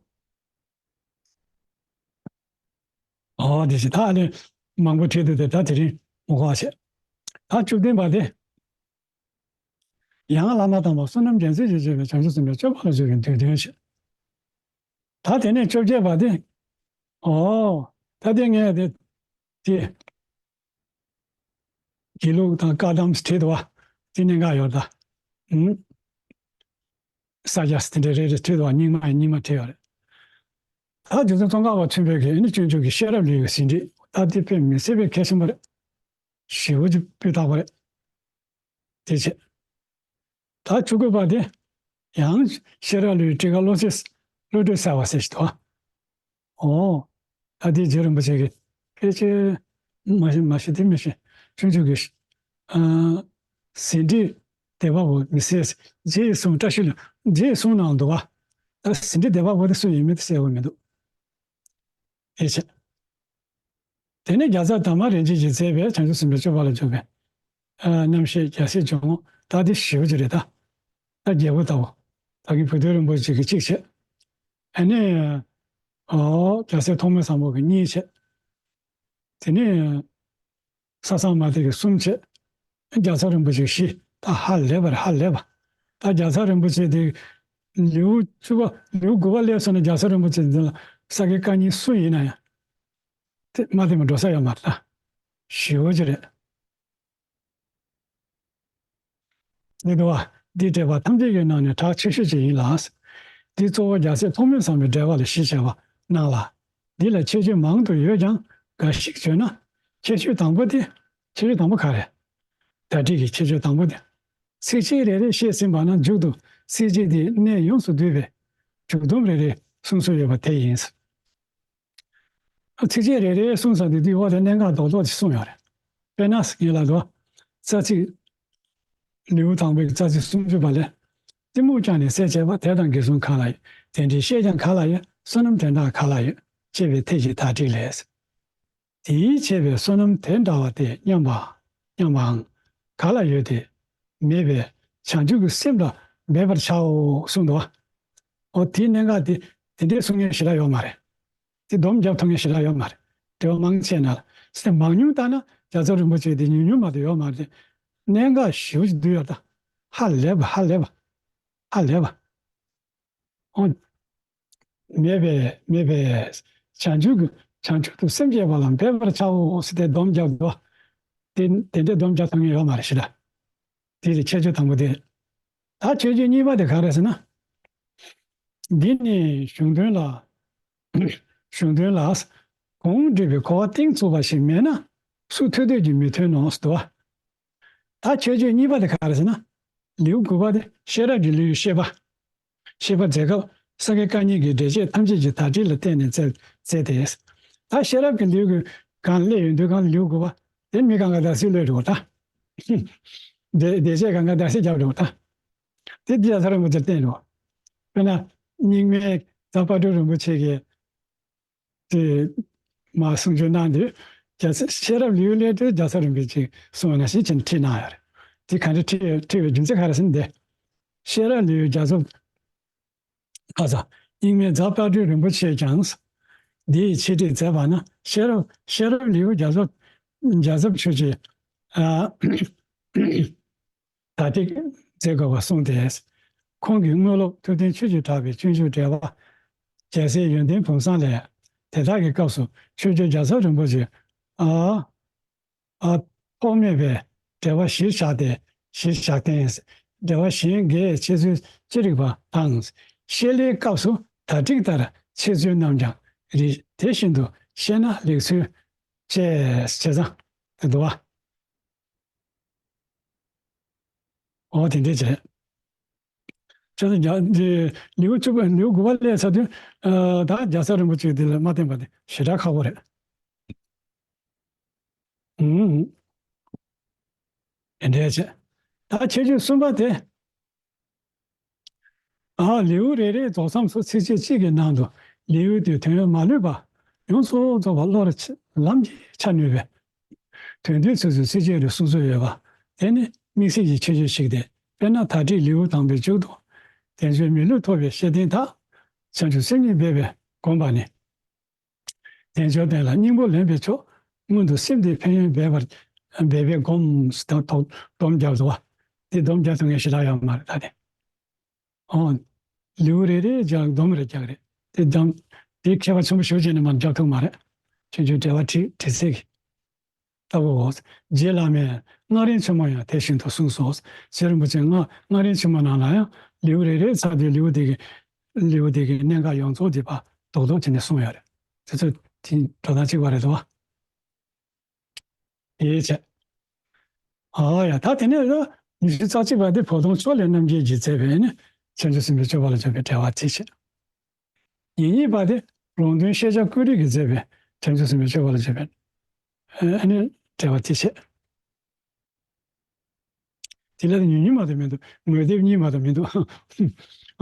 ཨོ་དེ་བཞིན་ད་ཨ་ནི་མང་པོ་བྲིས་འདུག་སྟེ་ད་དེ་རིང་མ་གོ་བ་བྱས། ད་བཅུ་བདུན་པ་དེ། ཡང་བླ་མ་དམ་པ་བསོད་ནམས་རྒྱལ་མཚན་གྱིས་མཛད་པའི་བྱང་ཆུབ་སེམས་དཔའི་སྤྱོད་པ་ལ་འཇུག་པའི་བསྡུས་དོན་བྱས། ད་དེ་ནས་བཅོ་བརྒྱད་པ་དེ། ཨོ། ད་དེ་ངས་དེ། དེ། དགེ་ལུགས་དང་བཀའ་གདམས་བྲིས་འདུག་བ། དེ་གནད་འགག་ཡོད་ད། ཨུམ། ས་སྐྱ་དེ་འདྲ་རེ་རེ་བྲིས་འདུག་བ། རྙིང་མ་ཡིན་རྙིང་མ་བྲིས་ཡོད་རེད། ད་རྗེ་བཙུན་ཙོང་ཁ་པ་ཆེན་པོའི་གི་ཨ་ནི་སྤྱོད་འཇུག་གི་ཤེས་རབ་ལེའུ་ཟིན་བྲིས་ད་དེ་དཔེ་མི་སྲིད་པའི་གལ་ཆེན་པོ་རེད། ཞེ་པོ་ཅིག་སྤུས་དག་པོ་རེད། དེ་བྱས། ད་བཅུ་དགུ་པ་དེ། ཡང་ཤེས་རབ་ལེའུའི་ཊཱི་ཀ་བློ་གྲོས། བློ་གྲོས་གསལ་བ་ཟེར་ཞིག་འདུག་བ། ཨོ། ད་དེ་རྗེ་རིན་པོ་ཆེ་གིས་ཕལ་ཆེར་མ་ཤེས་མ་ཤེས་དེ་མི་ཤེས། ཆུང་ཆུང་གིས་ཨ་ཟིན་བྲིས་སྡེ་པ་པོ་མི་གསལ། རྗེ་ཡིས་གསུངས། བཀྲ་ཤིས་ལ་རྗེ་ཡིས་གསུངས་གནང་འདུག་བ། ད་ཟིན་བྲིས་སྡེ་པ་པོ་དེ་སུ་ཡིན་མིན་དེ་གསལ་པོ་མི་འདུག་དེ་བྱས། དེ་ནས་རྒྱལ་ཚབ་དར་མ་རིན་ཆེན་གྱིས་མཛད་པའི་བྱང་ཆུབ་སེམས་དཔའི་སྤྱོད་པ་ལ་འཇུག་པའི་ཨ་རྣམ་བཤད་རྒྱལ་སྲས་ཇོ་མོ་ད་དེ་ཞེ་པོ་ཅིག་རེད་ད། ད་རྒྱལ་པོ་ལྟ་བུ། ད་གིན་བུ་སྟོན་རིན་པོ་ཆེ་གིས་གཅིག་བྱས། ཨ་ནི། ཨོ་རྒྱལ་སྲས་ཐོགས་མེད་བཟང་པོ་གིས་གཉིས་བྱས། དེ་ནས་ས་བསང་མ་ཏི་གིས་གསུམ་བྱས། རྒྱལ་ཚབ་རིན་པོ་ཆེ་གིས་བཞི། ད་ཧ་ལས་པ་རེད། ཧ་ལས་པ། ད་རྒྱལ་ཚབ་རིན་པོ་ཆེ་དེ་ལེའུ་བཅུ་པ་ལེའུ་དགུ་པ་སླེབས་སོང་ན་རྒྱལ་ཚབ་རིན་པོ་ཆེ་འདི་ལ་ས་དགེ་བཀའ་རྙིང་སུ་ཡིན་ན་ཡང་དེ་མ་བསྟེན་པ་འགྲོ་ས་ཡོད་མ་རེད་ད། ཞེ་པོ་ཅིག་རེད། འདི་འདུག་བ། འདི་འགྲེལ་པ་ཐམས་ཅད་ཀྱི་ནང་ནས་གྲགས་ཆེ་ཤོས་ཅིག་ཡིན་ལ། འདི་གཙོ་བོ་རྒྱལ་སྲས་ཐོགས་མེད་བཟང་པོའི་འགྲེལ་པ་ལ་གཞི་བྱས་པ་སྣང་ལ། འདི་ལ་ཁྱད་ཆོས་མང་དུ་ཡོད་ཀྱང་འགའ་ཞིག་བརྗོད་ན། ཁྱད་ཆོས་དང་པོ་དེ། ཁྱད་ཆོས་དང་པོ་ག་རེ། བརྡ་བྲིས་ཀྱི་ཁྱད་ཆོས་དང་པོ་དེ། ཚིགས་བཅད་རེ་རེ་བཤད་ཟིན་པ་ན་མཇུག་ཏུ་ཚིགས་བཅད་དེའི་གནད་ཡོངས་སུ་བསྡུས་པའི་མཇུག་སྡོམ་རེ་རེ་གསུང་སྲོལ་ཡོད་པ་དེ་ཡིན། ཚིགས་བཅད་རེ་རེ་གསུངས་ཚར་དུས་དེའི་འོག་ལ་གནད་འགག་རྡོག་རྡོག་ཅིག་གསུངས་ཡོད་རེད། དཔེར་ན་ངེད་ལ་དོ། རྩ་ཚིག་ལེའུ་དང་པོའི་རྩ་ཚིག་སུམ་ཅུ་པ་ལས། གཏི་མུག་ཀྱང་ནི་སེལ་བྱེད་པ། དད་དང་དགེ་གསུམ་གང་ལ་ཡོད། དེ་འདྲའི་བཤེས་ཀྱང་ག་ལ་ཡོད། བསོད་ནམས་དེ་འདྲ་ག་ལ་ཡོད། ཅེས་པའི་ཐད་ཀྱི་དག་སྒྲིག་ལས། དེའི་བྱས་པའི་བསོད་ནམས་དེ་འདྲ་བ་དེ་མཉམ་པ། མཉམ་པའང་ག་ལ་ཡོད་དེ། མེད་པས་བྱང་ཆུབ་ཀྱི་སེམས་ལ་འབད་པར་བྱའོ་གསུངས་འདུག་བ། འོ་དེའི་གནད་འགག་དེ་དེ་འདྲའི་གསུང་མཁན་ཞེ་དྲག་ཡོད་མ་རེད། དེ་སྡོམ་རྒྱབ་ཐུབ་མཁན་ཞེ་དྲག་ཡོད་མ་རེད། འགྲེལ་པ་མང་ཆེ་ན་ལ་སེ་མང་ཉུང་ལྟ་ན་རྒྱལ་ཚབ་རིན་པོ་ཆེ་དེ་ཉུང་ཉུང་མ་གཏོགས་ཡོད་མ་རེད། གནད་འགག་ཞེ་པོ་ཅིག་འདུས་ཡོད་ད། ཧ་ལས་པ་ཧ་ལས་པ། ཧ་ལས་པ། ཨོ། མེད་པས་མེད་པས་བྱང་ཆུབ་ཀྱི་བྱང་ཆུབ་ཏུ་སེམས་བསྐྱེད་པ་ལ་འབད་པར་བྱའོ་ཟེར་ཏེ་སྡོམ་རྒྱབ་འདུག་བ། དེ་དེ་འདྲའི་སྡོམ་རྒྱག་ཐུབ་མཁན་ཡོད་མ་རེད་ཞེ་དྲག་དེ་རེད་ཁྱད་ཆོས་དང་པོ་དེ་རེད། ད་ཁྱད་ཆོས་གཉིས་པ་དེ་ག་རེ་ཟེར་ན། འདི་ནི་གཞུང་དོན་ལ། གཞུང་དོན་ལ། གོང་བསྒྲིགས་པའི་གོ་བ་གཏིང་ཚུགས་པ་ཞིག་མེད་ན་སུ་ཐོས་འདོད་ཀྱིས་མི་ཐོས་ནོ་ཟེར་འདུག་བ། ད་ཁྱད་ཆོས་གཉིས་པ་དེ་ག་རེ་ཟེར་ན། ལེའུ་དགུ་པ་དེ་ཤེས་རབ་ཀྱི་ལེའུའི་བཤད་པ། བཤད་པ་མཛད་སྐབས་ས་དགེ་བཀའ་རྙིང་གི་འགྲེལ་བཤད་ཐམས་ཅད་ཀྱི་དག་སྒྲིག་ལ་བརྟེན་ནས་མཛད་མཛད་དེ། ད་ཤེས་རབ་ཀྱི་ལེའུ་གི་སྒང་སླེབས་ཡོང་དུས་སྒང་ལེའུ་དགུ་པ་དེ་མི་གང་ག་དར་སིལ་སླེབས་འགྲོ་ད། འགྲེལ་འགྲེལ་བཤད་གང་ག་དར་སིལ་རྒྱབ་འགྲོ་ད། དེ་རྒྱལ་ཚབ་རིན་པོ་ཆེར་བསྟན་འགྲོ། དཔེར་ན་རྙིང་མའི་ རྫ་དཔལ་སྤྲུལ་རིན་པོ་ཆེ་གིས་དེ་མ་གསུང་ཆོས་གནང་དུས། རྒྱལ་སྲས་ཤེས་རབ་ལེའུ་ལས་དེ་རྒྱལ་ཚབ་རིན་པོ་ཆེས་གསུངས་པ་ནང་བཞིན་བྱས་ནས་ཁྲིད་གནང་ཡོད་རེད། དེ་ག་འདྲ་ཁྲིད་ཁྲིད་པའི་རྒྱུ་མཚན་ག་རེ་ཟེར་ན། དེ་ཤེས་རབ་ལེའུ་རྒྱལ་ཚབ་ཁ་ས་རྙིང་མའི་རྫ་དཔལ་སྤྲུལ་རིན་པོ་ཆེས་ཀྱང་འདི་ཡི་འཆད་ཁྲིད་མཛད་པ་ན། ཤེས་རབ་ཤེས་རབ་ལེའུ་རྒྱལ་ཚབ་རྒྱལ་ཚབ་ཆོས་ཀྱི་ཨ་དར་ཊིཀ་མཛད་དགོས་པ་གསུངས་ཏེ། ཁོང་གིས་དངོས་སློབ་ཐུབ་བསྟན་ཆོས་ཀྱི་གྲགས་པའི་སྤྱོད་འཇུག་འགྲེལ་པ་རྒྱལ་སྲས་ཡོན་ཏན་བུམ་བཟང་ལས། དེ་དག་གི་སྐབས་སུ་ཆོས་རྗེ་རྒྱལ་ཚབ་རིན་པོ་ཆེ་ཨ་ཨ་ཐོགས་མེད་པའི་འགྲེལ་པ་གཞིར་བཞག་སྟེ། གཞིར་བཞག་སྟེ། འགྲེལ་པ་གཞན་འགའི་འཆད་ཚུལ་ཅི་རིགས་པ་དང་། བཤད་ལེའི་སྐབས་སུ་དར་ཊིཀ་ལྟར་འཆད་ཚུལ་རྣམས་ཀྱང་རིགས་དེ་བཞིན་དུ་བཤད་ན་ལེགས་ཚུལ་བཅས། བྱས་ཙང་དེ་འདུག་བ། འོ་དེ་འདྲས་བྱས། བྱས་ཙང་རྒྱ་འདི་ལེའུ་བཅུ་པ་ལེའུ་དགུ་པ་སླེབས་ཚར་དུས། ཨ་ད་རྒྱལ་ཚབ་རིན་པོ་ཆེ་འདི་ལ་མ་བསྟེན་པ་དེ་ཞེ་དྲག་ཁག་པོ་རེད། ཨུམ། དེ་འདྲས་བྱས། ད་ཁྱད་ཆོས་གསུམ་པ་དེ། ཨ་ལེའུ་རེ་རེའི་རྫོགས་མཚམས་སུ་ཚིགས་བཅད་གཅིག་གི་ནང་དུ་ལེའུ་དེའི་དོན་ཡོད་མ་ལུས་པ་ཡོངས་སུ་རྫོགས་པ་བློར་ལམ་གྱིས་འཆར་ནུས་པའི་དོན་བསྡུས་ཚིགས་སུ་ཚིགས་བཅད་རེ་གསུངས་སྲོལ་ཡོད་པ། དེ་ནི་དམིགས་བསལ་གྱི་ཁྱད་ཆོས་ཤིག་སྟེ། དཔེར་ན་དར་ཊིཀ་ལེའུ་དང་པོའི་མཇུག་ཏུ། དལ་འབྱོར་མི་ལུས་ཐོབ་པའི་ཤེས་ལྡན་དག། བྱང་ཆུབ་སེམས་གཉིས་འབད་པས་བསྒོམ་པ་ནི། དལ་འབྱོར་ལྡན་ལ་སྙིང་པོ་ལེན་པའི་ཕྱོགས། སྔོན་དུ་སེམས་དེ་ཕན་ཡོན་འབད་པར་འབད་པས་བསྒོམ་ཟེར་དང་སྡོམ་སྡོམ་རྒྱག་འདུག་བ། དེ་སྡོམ་རྒྱག་ཐུབ་མཁན་ཞེ་དྲག་ཡོད་མ་རེད་ད་དེ། ཨོ། ལེའུ་རེ་རེ་རྒྱག་སྡོམ་རེ་རྒྱག་རེད། དེ་སྡོམ་དེ་མཁས་པ་ཆེན་པོ་ཞེ་པོ་ཅིག་ནས་མར་རྒྱག་ཐུབ་མ་རེད། ཆོས་འབྱུང་འགྲེལ་པ་བྲིས་བྲིས་ཚིག་གི། ལྟ་བུའོ། རྗེ་བླ་མས་སྔགས་རིམ་ཆེན་མོར་ཡང་དེ་བཞིན་དུ་གསུངས་སོ། རྗེ་རིན་པོ་ཆེས་སྔགས་སྔགས་རིམ་ཆེན་མོ་ནང་ལ་ཡང་ལེའུ་རེ་རེ་ཚར་དུས་ལེའུ་དེ་གི་ལེའུ་དེ་གི་གནད་འགག་ཡོངས་རྫོགས་དེ་ཕར་རྡོག་རྡོག་བྱས་ནས་གསུངས་ཡོད་རེད། དེ་ཚོ་དེ་འགྲོ་སྟངས་གཅིག་པ་རེད་དོ། དེའི་ཆེད། ཨ་ཡ་ད་དེ་ནས་ལ་ཉི་ཤུ་རྩ་གཅིག་པ་དེ་བོ་དོང་ཕྱོགས་ལས་རྣམ་རྒྱལ་གྱིས་མཛད་པའི་ནི་བྱང་ཆུབ་སེམས་དཔའི་སྤྱོད་པ་ལ་འཇུག་པའི་འགྲེལ་པ་དེའི་ཆེད། ཉེ་གཉིས་པ་དེ་རོང་སྟོན་ཤེས་བྱ་ཀུན་རིག་གིས་མཛད་པའི་བྱང་ཆུབ་སེམས་དཔའི་སྤྱོད་པ་ལ་འཇུག་པའི་ཨ་ནི་འགྲེལ་པ་དེའི་ཆེད། དེ་ལ་ཉུང་ཉུང་མ་གཏོགས་མི་འདུག་ངོས་དེབ་གཉིས་མ་གཏོགས་མི་འདུག་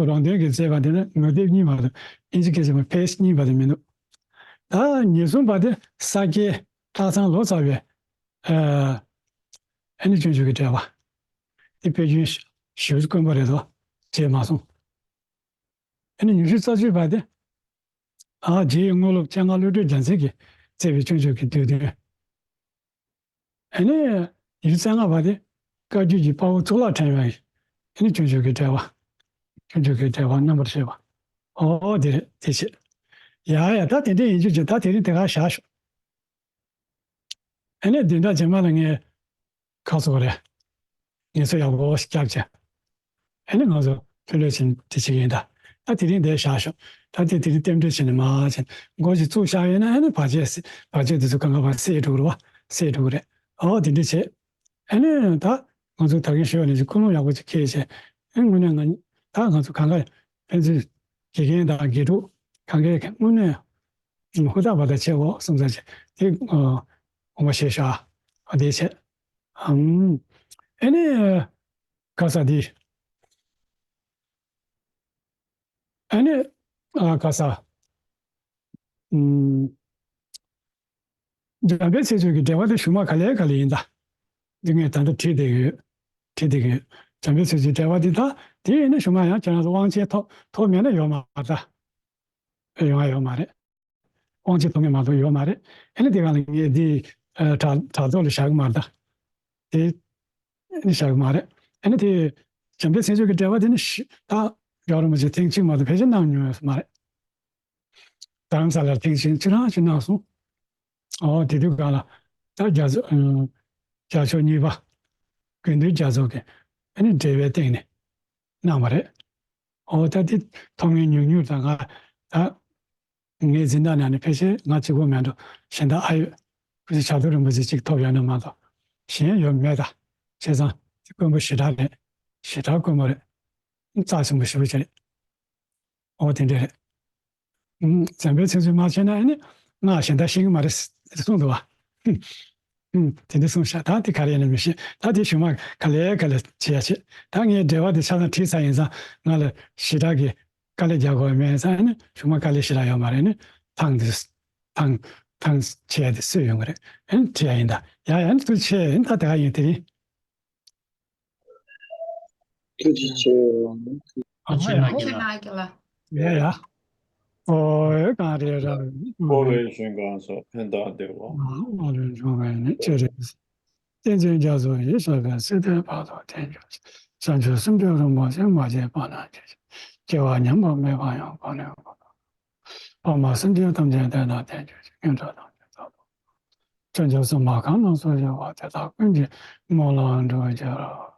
རོང་སྟོན་གྱིས་མཛད་པ་དེ་ནི་ངོས་དེབ་གཉིས་མ་གཏོགས། ཨིན་ཇི་སྐད་ཆ་མ་page་གཉིས་མ་གཏོགས་མི་འདུག་ད་ཉེར་གསུམ་པ་དེ་ས་སྐྱའི་སྟག་ཚང་ལོ་ཙཱ་བའི་ཨ་ཨ་ནི་སྤྱོད་འཇུག་གི་འགྲེལ་པ། དེ་དཔེ་རྒྱུན་ཞེ་པོ་དཀོན་པོ་རེད་དོ། བརྗེད་མ་སོང་། ཨ་ནི་ཉི་ཤུ་རྩ་བཞི་པ་དེ། ཨ་རྗེ་ཡི་དངོས་སློབ་སྤྱན་སྔ་བློ་གྲོས་རྒྱལ་མཚན་གྱིས་མཛད་པའི་སྤྱོད་འཇུག་གི་བསྡུས་དོན། ཨ་ནི་ཉི་ཤུ་རྩ་ལྔ་པ་དེ་བཀའ་བརྒྱུད་ཀྱི་དཔའ་བོ་གཙུག་ལག་ཕྲེང་བའི་ཨ་ནི་སྤྱོད་འཇུག་གི་འགྲེལ་པ། སྤྱོད་འཇུག་གི་འགྲེལ་པ་རྣམ་པར་བཤད་པ། ཨོ་དེ་རེད་དེ་བྱེད། ཡ་ཡ་ད་དེ་འདྲ་ཡིན་རྒྱུ་ཅིག་ད་དེ་རིང་དེ་ག་བཞག་ཤོག་ཨ་ནི་བདུན་ཕྲག་རྗེས་མ་ལ་ངས་ཁ་སོ་རེད། ངལ་གསོ་ཡག་པོ་ཞིག་བརྒྱབ་བྱས། ཨ་ནི་ང་ཚོ་ཕྱི་ལོགས་ཕྱིན་དེ་བྱེད་ཀྱི་ཡིན་ད། ད་དེ་རིང་འདིར་བཞག་ཤོག་ད་དེ་དེ་རིང་རྟེན་འབྲེལ་བྱས་ནས་མར་ཕྱིན་འགོ་ཞིག་བཙུགས་བཞག་ཡོད་ན་ཨ་ནི་བར་ཆད་བར་ཆད་དེ་ཚོ་གང་ག་བར་སེལ་འགྲོ་གི་རེད་བ། སེལ་འགྲོ་གི་རེད། ཨོ་དེ་འདྲ་བྱས། ཨ་ནི་ད་ང་ཚོ་ད་གིན་ཞུས་པ་ནང་བཞིན་ཀུན་སློང་ཡག་པོ་ཅིག་འཁྱེར་བྱས། ཨ་ནི་དངོས་གནས་ང་ད་ང་ཚོ་གང་ག་ཕན་ཚུན་དགེ་རྒན་དང་དགེ་ཕྲུག་གང་གས་དངོས་གནས་ཧུར་ཐག་བ་ཐག་བྱེད་དགོས་བསམ་ས་ཅིག་དེ་ཨ་ངོ་མ་ཤེས་ཤག་ཨ་དེ་བྱས། ཨམ། ཨ་ནི། ག་ས་འདི། ཨ་ནི། ཨ་ག་ས། ཨམ། འཇམ་དཔལ་མཚན་བརྗོད་ཀྱི་འགྲེལ་པ་དེ་གཞུག་མ་ག་ལེ་ག་ལེ་ཡིན་ད། འདི་ངས་ད་ལྟ་བྲིས་བསྡད་ཡོད། བྲིས་བསྡད་ཡོད། འཇམ་དཔལ་མཚན་བརྗོད་འགྲེལ་པ་འདི་ད། དེ་ཡིན་ན་གཞུག་མ་ཡང་ཁྱེད་རང་ཚོ་དབང་ཆེན་ཐོབ་ཐོབ་མེད་ན་ཡོད་མ་རེད་ད། ཡོང་ཡ་ཡོད་མ་རེད། དབང་ཆེན་ཐོབ་མཁན་མ་གཏོགས་ཡོད་མ་རེད། ཨ་ནི་དེ་ག་ལ་ངས་འདི་ཨ་དྲ་དྲ་ཐོག་ལ་བཞག་གི་མ་རེད་ད། དེ་ཨ་ནི་བཞག་གི་མ་རེད། ཨ་ནི་དེ་འཇམ་དཔལ་མཚན་བརྗོད་ཀྱི་འགྲེལ་པ་དེ་ནི་ཤི་ད་རྒྱལ་བ་རིན་པོ་ཆེ་ཐེངས་གཅིག་མ་གཏོགས་ཕལ་ཆེར་གནང་མྱོང་ཡོད་ས་མ་རེད། རྡ་རམ་ས་ལར་ཐེངས་གཅིག་ཁྱེད་རང་ཅིག་གནང་སོང་། ཨོ་དེ་དུས་ག་ལ་ད་རྒྱ་མཚོ་ཨ་རྒྱ་ཕྱོགས་གཉིས་པ་དགེ་འདུན་རྒྱ་མཚོ་གི་ཨ་ནི་འགྲེལ་པའི་སྟེང་ནས་གནང་བ་རེད། ཨོ་ད་དེ་ཐོབ་མཁན་ཉུང་ཉུང་དང་ང་ད་ངའི་འཛིན་གྲྭ་ནང་ནས་ཕལ་ཆེར་ང་གཅིག་པོ་མེད་འགྲོ། གཞན་དག་ཨ་ཡོད། སྐུ་ཚེ་ཞབས་དྲུང་རིན་པོ་ཆེ་གཅིག་ཐོབ་ཡོད་ན་མ་གཏོགས་གཞན་ཡོད་མེད་ད། བྱས་ཙང་དེ་དཀོན་པོ་ཞེ་དྲག་རེད། ཞེ་དྲག་དཀོན་པོ་རེད། རྩ་ཆེན་པོ་ཞེ་པོ་ཅིག་རེད། ཨོ་དེ་འདྲ་རེད། ཨུམ། འཇམ་དཔལ་མཚན་བརྗོད་མ་བྱས་ན་ཨ་ནི་ང་གཞན་དག་ཤེས་ཀྱི་མ་རེད་ཟེར་གསུངས་འདུག་བ། ཨུམ། དེ་འདྲ་གསུངས་ཤག་ད་དེ་ག་རེ་ཡིན་ན་མི་ཤེས། ད་དེ་གཞུག་མ་ག་ལེ་ག་ལེ་བྱེད་ཡ་བྱེད། ད་ངས་འགྲེལ་པ་དེ་ཆ་ཚང་བྲིས་ཚར་ཡིན་ཙང་ང་ལ་ཞེ་དྲག་གི་ དཀའ་ལས་རྒྱག་དགོས་མེད་ཙང་ནི་གཞུག་མ་དཀའ་ལས་ཞིག་ལ་ཡོད་མ་རེད། ནི་ཐང་དེ་ཐང་ཐང་ཆད་དེ་སུས་ཡོང་གི་རེད། ཨེ་ནི་བྲིས་ཡ་ཡིན་ད། ཡ་ཡ་ནི་ཐུགས་རྗེ་ཆེ། ཨེ་ནི་ད་དེ་ག་ཡིན་དེ་རིང་། ཐུགས་རྗེ་ཆེ། ཨ་ཆེ་ན་ཆེ་ན་གི་ལ། ཡ་ཡ། ཨོ་ཨེ་གང་རེད་ར། འཁོར་བའི་ཞིང་ཁམས་སུ་ཕན་བཏགས་བདེ་བ། ཨ་ལོ་འབྱུང་བའི་ནི་ཆེ་རེད། བསྟན་འཛིན་རྒྱ་མཚོ་ཡི་ཞབས་པད་སྲིད་མཐའི་བར་དུ་བརྟན་གྱུར་ཅིག། བྱང་ཆུབ་སེམས་མཆོག་རིན་པོ་ཆེ་མ་སྐྱེས་པ་ན་སྐྱེ་ཞིང་། སྐྱེ་བ་ཉམས་པ་མེད་པ་ཡང་གོང་ནས་གོང་དུ། འཕགས་མ་སེམས་ཅན་ཐམས་ཅད་བདེ་དང་ལྡན་གྱུར་ཅིག། སྔོན་འགྲོ་དང་ནི་ད་ལྟ་བར། བྱང་ཆུབ་སེམས་དཔའ་གང་རྣམས་སུ་གཤེགས་པ། དེ་དག་ཀུན་གྱི་སྨོན་ལམ་འགྲུབ་གྱུར།